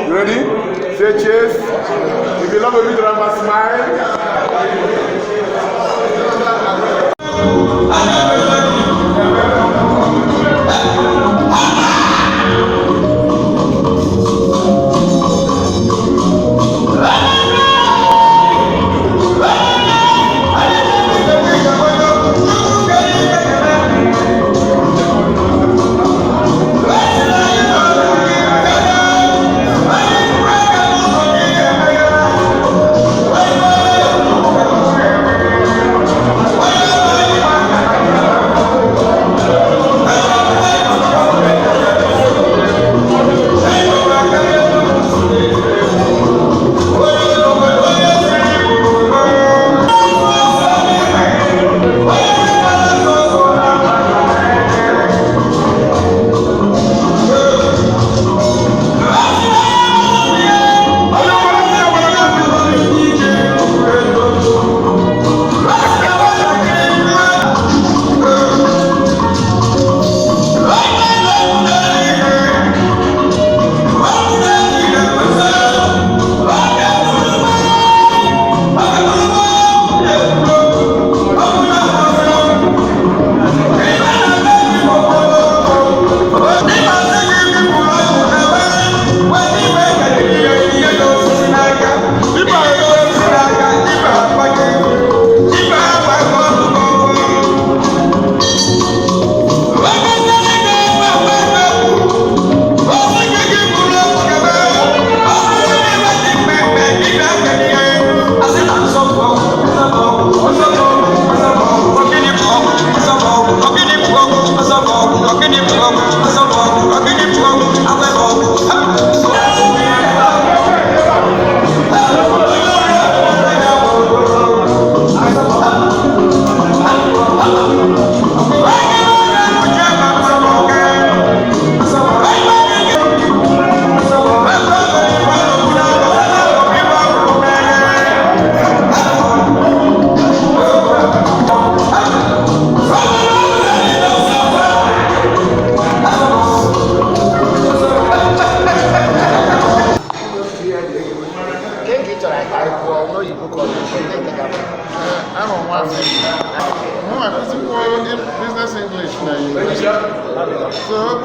You ready? Say cheers. If you love Obi Drama, smile.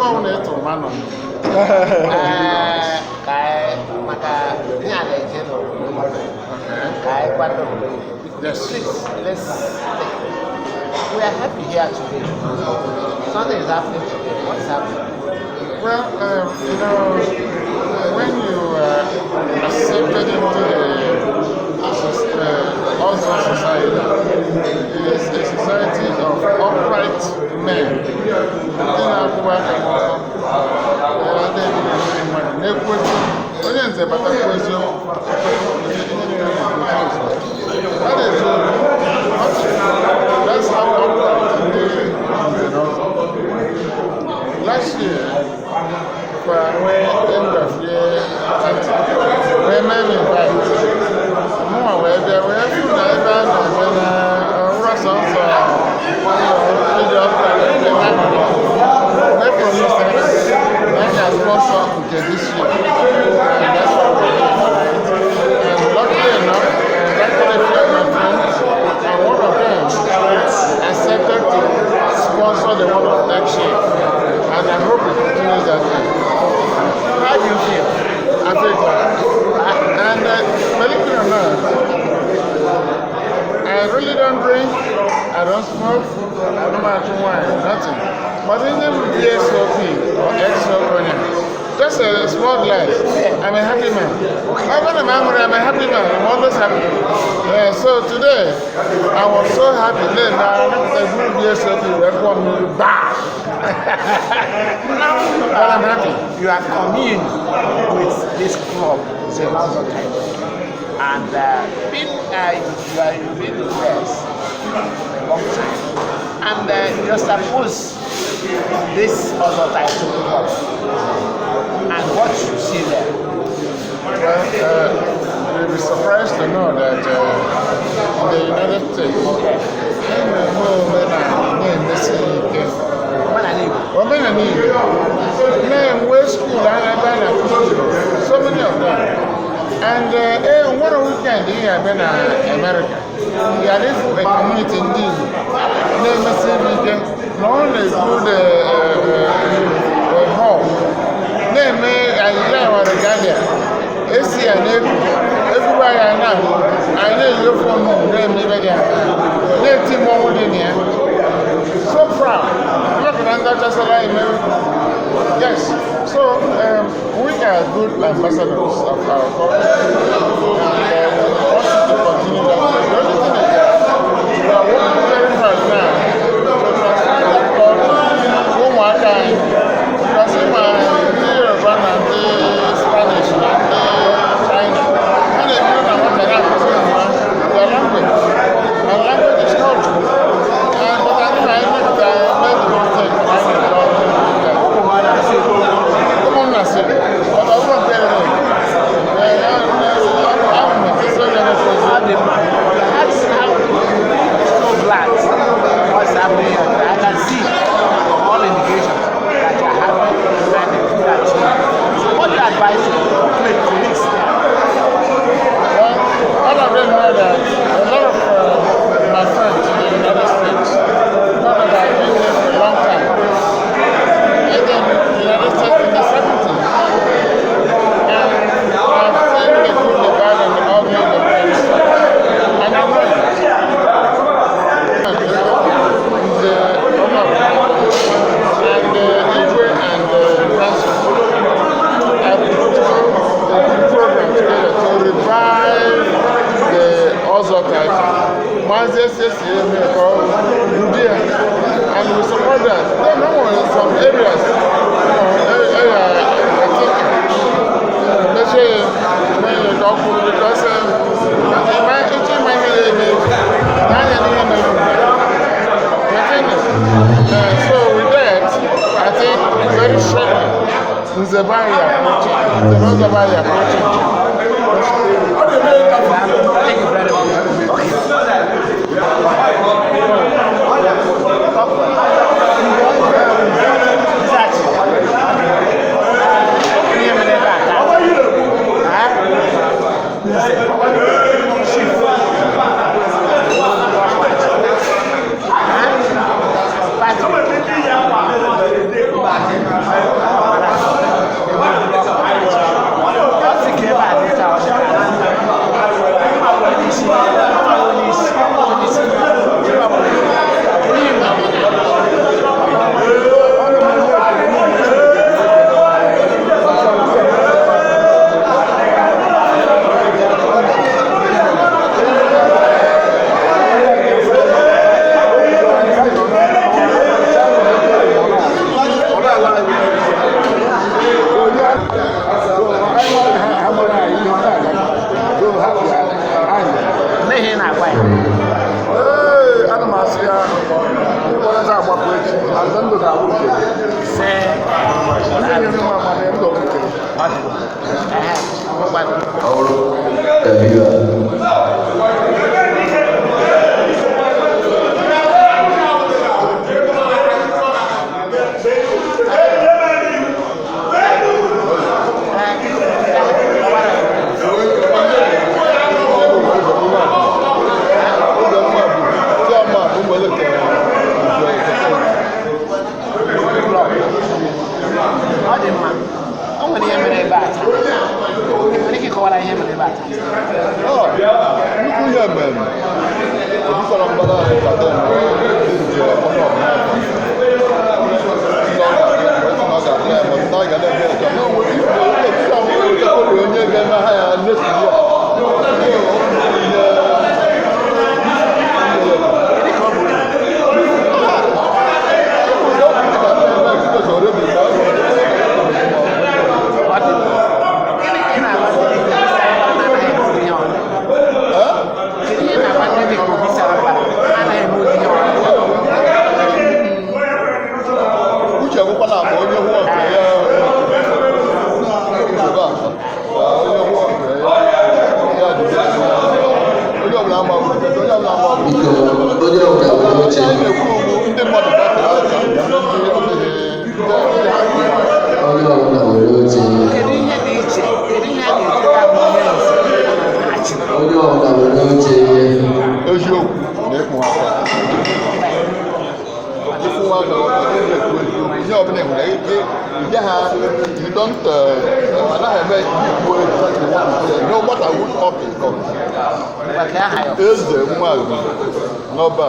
Ego ọbụla ị tụrụ ma nọ. Ee, ka anyị maka ihe a na-eje n'obodo, ka anyị kwado obodo. Yes. Please, let's think. We are happy here today. Something is happening today. What is happening? Well, when you are accepted into the Ozo Society, it is a society of upright men. Ndị na-akwụwa aka n'ọtọ, ndị na-eme mmadụ na-ekwu eziokwu. Onye nze batakwu eziokwu, ihe niile na-ekwu eziokwu. That is that's how upright ndị nze na ọzọ. Last year, for when end of year party, we made invite. Mụnwa wee bịa wee fụ na ebe a na-eme na ọrụ sọsọ iji ọka ebe ha nọ. Wee promise na a ga-sponsor nke this year. And that's what we did. And luckily enough, I invited a few of my friends, and one of them accepted to sponsor the one of next year. And I hope it continues that way. How do you feel? I feel glad. And believe it or not, I really don't drink, I don't smoke, I don't like wine, nothing. But even with VSOP or XO cognac, just a small glass, I'm a happy man. Even if I'm angry, I'm a happy man. I'm always happy. Yeah, so today, I was so happy. Then I looked at the VSOP, welcome me back. Now, But I'm happy. You are communed with this club, the Ozo title, and been you are, you've been in this for a long time, and you suppose this Ozo title club, and what you see there. Well, you'll be surprised to know that in the United States, na-eme omenala na-emesi ike. Omenala Igbo na-enwe school a ebe a na-akụzi Igbo, so many of them. And nwere weekend ị ga-abịa na America, ị ghara ịfụ a community ndị Igbo na-emesi ike na ọ na-ekwu the hall na-eme ayịya regalia esi ya n'egwu egwu anyị na anyị na-eyi ofe onugbu na-eme ibe dị aka na-eti mmọnwụ dị na ya, so proud maka na ndị ọcha sara anyị mere. Yes, so we are good ambassadors of our culture, and we want to continue that. The only thing is that we are working very hard now to transfer that culture to ụmụaka anyị, because ịma ndị Yoruba na ndị Spanish na ndị China, ha na-ebido na nwata na-akụzi ụmụ ha their language, and language is culture. And but anyị na anyị mepụta eme the mistake na anyị na-eme ụmụnna si, but ọ bụrụ nke rere ahụ na-esi onye na-esi. That's how so glad what's happening here. I can see from all indications that you are happy and you feel at home. So what do you advise your colleagues there? Well, all of them know that a lot of my friends in the United States know that I've been here for a long time. And then the United States in the 70s. And I've seen the good, the bad, and the ugly in the United States. And I know it. The and the Igwe and the council have put a good program together to revive the Ozo title. Mazi SSA Rudia, and we support that. Then no one in some areas, area I think, let's say when you talk to because so with that, I think very shortly, Nzebari approaching, Nzebari approaching. Thank you very much. Okay. Ee, ana m asị ya ịkpọrọta agbapụ echi azụ ndụ ga-abụ nke gị. Ndị nyere nwa amamihe ndụ bụ nke gị. Ọ dị mma. O nwere ihe mere ebe a taa. Ị nwere ike ịkọwara ihe mere ebe a taa? Nnukwu ihe mere Obi sara mbara anyị ka dị mbụ ndị ọnụ ọbụla onye ga-eme ha ya next year. Gịnị ka ị na-agwa ndị dị ka Obi sara mbara na-anaghị eme ụdị ihe ọbụla? Kedu ihe ị na-agwa ndị dị ka Obi sara mbara na-anaghị eme ụdị ihe ọbụla? Uche gwụkwala akpa onye hụọ nke ya nsogbu akpa onye hụọ nke ya ya jide onye ọbụla ama onye ọbụla ama Onye ọbụla were oche. na-ekwu okwu ndị mmadụ gbakọrọ aka ndị Onye ọbụla were oche. Kedu ihe dị iche? Kedu ihe a ga-echeta bụ ihe nze achị? Onye ọbụla were oche. Eziokwu na ịkwụ aka ịkwụ aka ọ na-ekwu eziokwu ihe ọbụla ị nwere ike nye ha you don't anaghị eme ikwu exactly what you say no matter which up is up. Eze nwa n'ọba.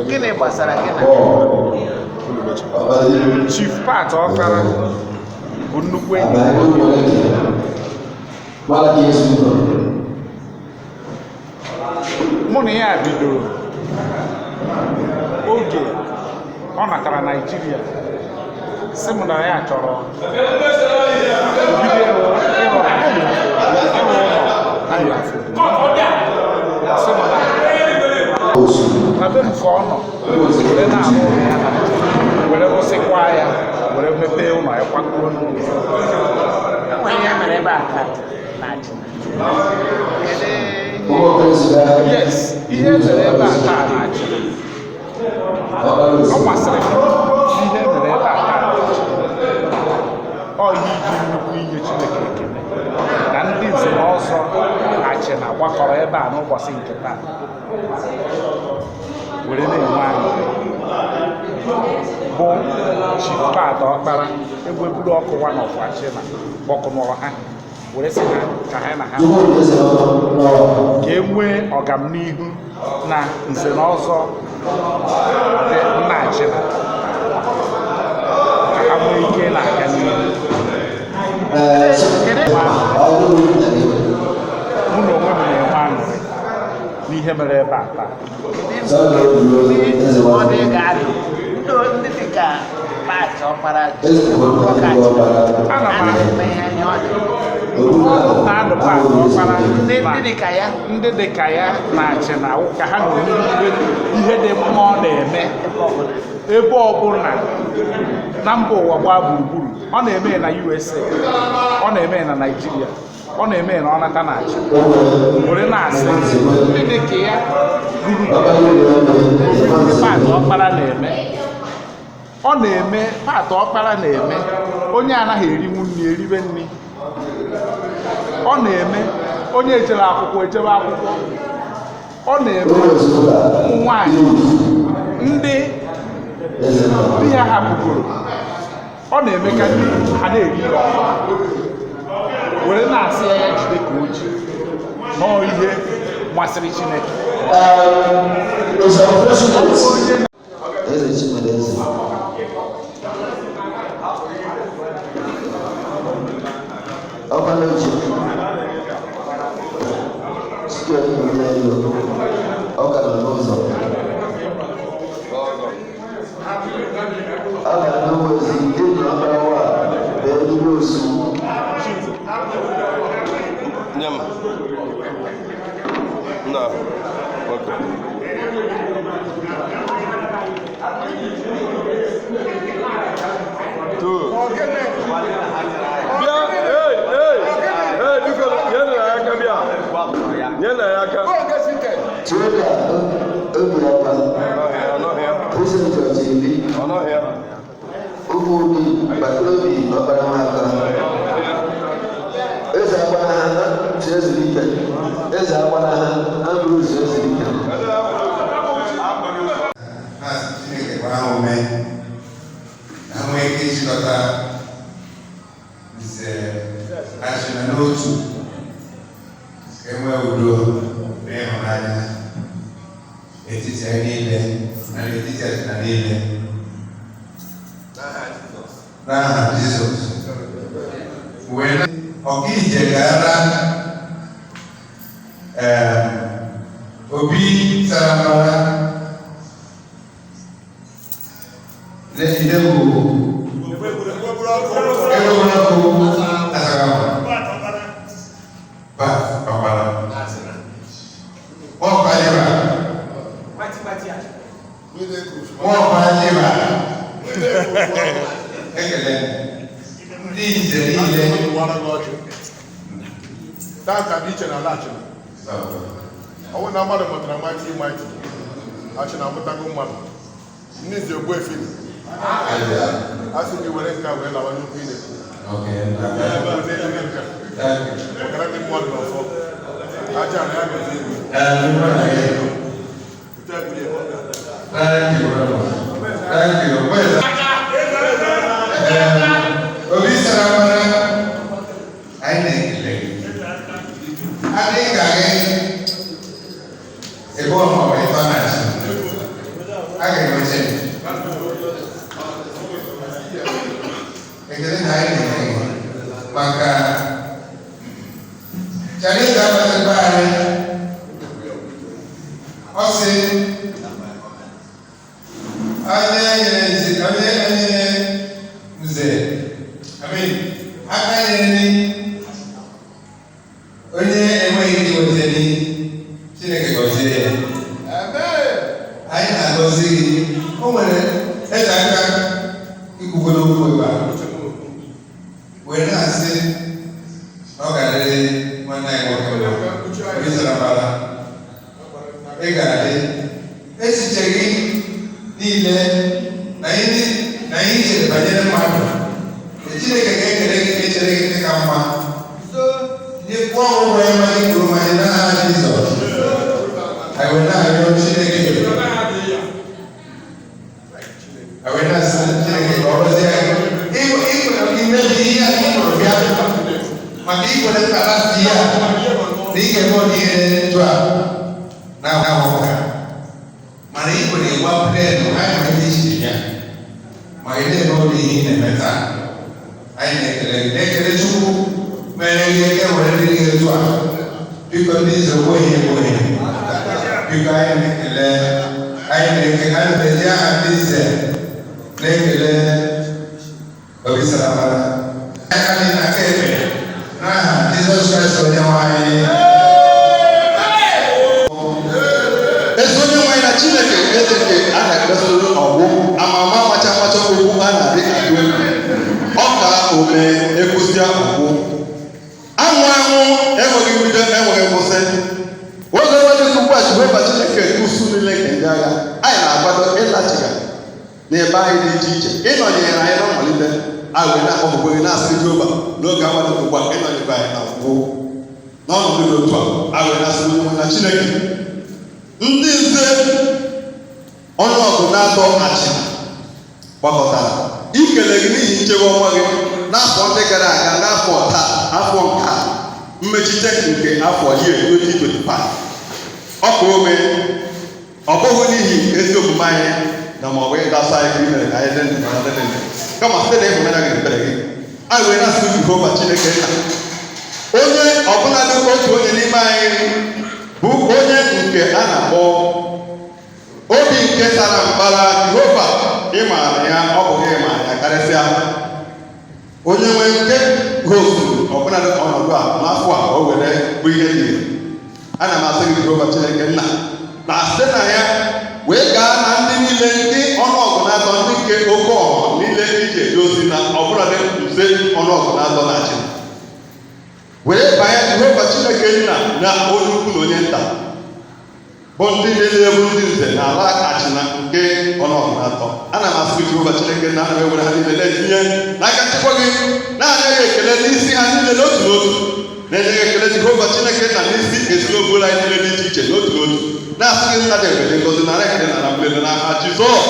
Gịnị gbasara gị na Chief Pat Ọkpara bụ nnukwu enyi m. Mụ na ya bidoro oge ọ natara Naịjirịa sị m na ya chọrọ obido ịrụ ịrụ ịrụ ụlọ sị m na na be m ka ọ nọ were na-arụ ụlọ ya na were rụsịkwa ya were mepee ụlọ ya kwakuo n'ụlọ. E nwere ihe mere ebe a taa na achị? Yes, ihe mere ebe a taa na achị ọ masịrị m ihe mere ebe a taa na achị ọ ihe iji nnukwu inye Chineke ekele na ndị nze na ọzọ achị na gbakọrọ ebe a n'ụbọchị nke taa were na-enwe aṅụrị bụ Chief Pat Ọkpara egweburu ọkụ one of Achịna kpọkụnụrụ ha were sị ha ka ha na ha ka e nwee ọganihu na nze na ọzọ dị nna Achịna ka ha nwee ike na-aga n'ihu. Mụ na onwe m na-enwe aṅụrị n'ihe mere ebe a taa. Ọ dị ga-adụ ndị dị ka Pat Ọkpara anaghị eme ihe ihe ọ dị. Na-adụ Pat Ọkpara Ndị dị ka ya ndị dị ka ya na-achị na ka ha na-eme ihe dị mma ọ na-eme ebe ọbụla na mba ụwa gbaa gburugburu. Ọ na-eme na USA, ọ na-eme na Naịjirịa, ọ na-eme na ọ nata na achị were na-asị ndị dị ka ya ruru ihe Pat Ọkpara na-eme. Ọ na-eme Pat Ọkpara na-eme onye anaghị erinwu nri eribe nri. Ọ na-eme onye ejere akwụkwọ ejebe akwụkwọ. Ọ na-eme ụmụ nwanyị ndị di ya hapụgoro ọ na-eme ka ndị ha na-eri ihe ọfụma were na-asị ya ya jide ka o ji nọọ ihe masịrị Chineke. Eze Chimereze. Ọkpara oche. Site n'elu, ọ ka nọ n'ụzọ. Ọ gara n'ụgbọ ezi, ndị enyi ọkpara nwa bee n'ime osu. a. Okay. Two. Bịa, hey, hey, hey, biko, nyere ya aka bịa. Nyere ya aka. Trader Obiọma, President Ọchịrị, Ụmụobi Bartolomi Ọkpara Nwaka, Eze Agbanaha Ezulike, Eze Agbanaha Ambrose Ezulike. Na-asị Chineke gbaa ha ume na ha nwee ike ịchịkọta nze achịna n'otu ka e nwee udo na ịhụnanya n'etiti anyị niile na n'etiti achịna niile n'aha Jizọs. Wee na ọkaije gara obi sara mbara Ile bụ egburu ọkụ asagama ba ọkpara ọkpa yịba ọkpa yịba ekele ndị nze niile. Tata dị iche na ala achịna. Ọ bụrụ na mmadụ mụtara maịtị maịtị, achịna amụtago mmadụ. Ndị nze ogbu efi a sị gị were nka wee lawa n'okwu ị na-ekwu. Ọkara ndị mmadụ n'ọfọ. Aja na ya gozie gị. Thank you very much. Thank you. Wait. Obi sara mara anyị na-ekele gị. Adị ka gị ebe ọ ma ọ bụ ịtọ na achị. A ga-enwecha gị. Ekele na anyị na-enye gị maka chalenji agbatabe anyị. Ọ sị onye nyere nze onye nyere nze I mean aka nyere nri onye enweghị ike iweta nri Chineke gọzie ya. Anyị na-agọzi gị. O nwere eze aka ikwugoro okwu ebe a wee na-asị na ọ ga-adịrị nwanne anyị nwoke mma. Obi sara mbara ị ga-adị echiche gị niile na ihe na ihe i chere banyere mmadụ Chineke ga-ekele gị ka echere gị dị ka mma nyekwa ọgwụgwọ ya mmadụ kwuru ma anyị n'aha Jizọs. Anyị wee na-arịọ Chineke, anyị wee na-asị Chineke ka ọ gọzie anyị. Imebi ihe a ị kpọrọ bịa maka ikwere nkata si ya na ị ga-eme ụdị ihe ndụ a na-ahụ ụka mana ị kwere gwa plenụ anyị ma ebe iche ya ma ị na-eme ụdị ihe ị na-eme taa. Anyị na-ekele gị, na-ekele Chukwu mere gị eke were dịrị gị etu a. Biko ndị nze ogbenye ogbenye, biko anyị na-ekele, anyị na-ekele, anyị na-eji aha ndị nze na-ekele obi sara mbara aka dị na aka ekpe n'aha Jizọs Kraịst onye nwe anyị. Ezi onye nwe anyị na Chineke eze nke a na-ekpesịrị ọgbụ amama macha macha okwu a na-adị atụ egwu ọka ome ekwusịa ọgbụ anwụ anwụ enweghị mbido enweghị nkwụsị oge nwedịghị ugbu a Jehova Chineke usu niile nke ndị agha anyị na-akwado ịlachigha n'ebe anyị dị iche iche ịnọnyere anyị na mmalite anyị wee na-akpọpụkwe gị na-asị Jehova n'oge awadịghị ugbu a ịnọnyere anyị na ngwụ n'ọnọdụ dị otu a anyị wee na-asị onye nwe na Chineke ndị nze ọnụọgụ na-atọ achịna gbakọtara ikele gị n'ihi nchebe ọnwa gị n'afọ ndị gara aga n'afọ taa afọ nke a mmechite nke afọ year 2025 ọ ka ome ọ bụghị n'ihi ezi omume anyị na ma ọ bụ ịdasa anyị ka i mere ka anyị dị ndụ na dị ndụ kama site na ịhụnanya gị na ebere gị anyị wee na-asị Jehova Chineke nna onye ọbụladị otu onye n'ime anyị bụ onye nke a na-akpọ obi nke sara mbara Jehova ị maara ya ọ bụghị ị maara ya karịsịa onye nwe nke hosturu ọbụladị ọnọdụ a n'afọ a o were bụ ihe dị ire. Ana m asị gị Jehova Chineke nna na site na ya wee gaa na ndị niile ndị ọnụọgụ na-atọ ndị nke oke ọha niile iji eje ozi na ọbụladị nze ọnụọgụ na-atọ na achị wee banye Jehova Chineke nna na onye ukwu na onye nta bụ ndị niile bụ ndị nze na ala achịna nke ọnụọgụ na-atọ. Ana m asị gị Jehova Chineke nna, ana m ewere ha niile na-etinye n'aka nchekwa gị, na-anaghị ekele n'isi ha niile n'otu n'otu, na-enye gị ekele Jehova Chineke nna n'isi ezinụlọ anyị niile dị iche iche n'otu n'otu, na-asị gị nna dị ebere ngozi nara ekele na na mgbele n'aha Jizọs.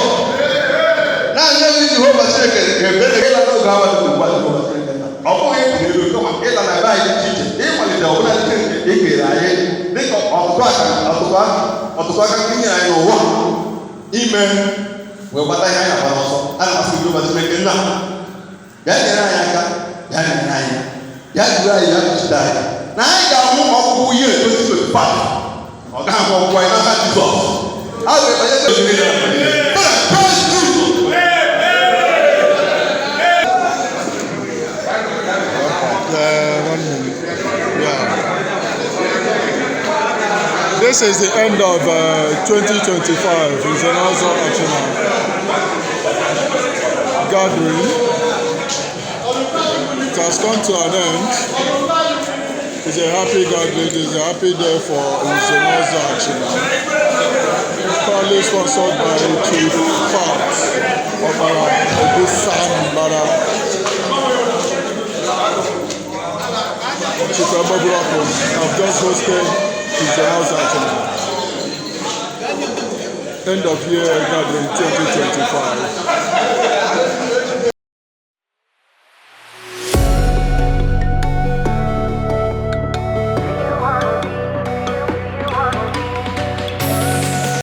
Na-anya gị Jehova Chineke ebere ịla n'oge awa dị ugbu a Jehova Chineke nna, ọ bụghị ịpụ n'elu kama ịla na ebe anyị dị iche iche, ịmalite ọbụla dị nke e kere anyị dịka ọtụtụ aka ọtụtụ aka nke nyere anyị n'ụwa ime wee gbata ihe anyị na-agba n'ọsọ. Ana m asị gị Jehova Chineke nna, bịa nyere anyị aka, bịa nyere anyị, bịa duru anyị, bịa kpuchite anyị na anyị ga-anwụ ọgwụgwụ ihe 2025 ọ gaghị abụ ọgwụgwụ anyị n'aka Jizọs. A ga-ekpanye. Yeah. This is the end of 2025 Nze na Ọzọ Achịna gathering. It has come to an end. It's a happy gathering. It's a happy day for Nze na Ọzọ Achịna. Proudly sponsored by Chief Fat Obara Obisambara. Chief Eboburaku have just hosted Nze na Ọzọ Achịna end of year gathering 2025.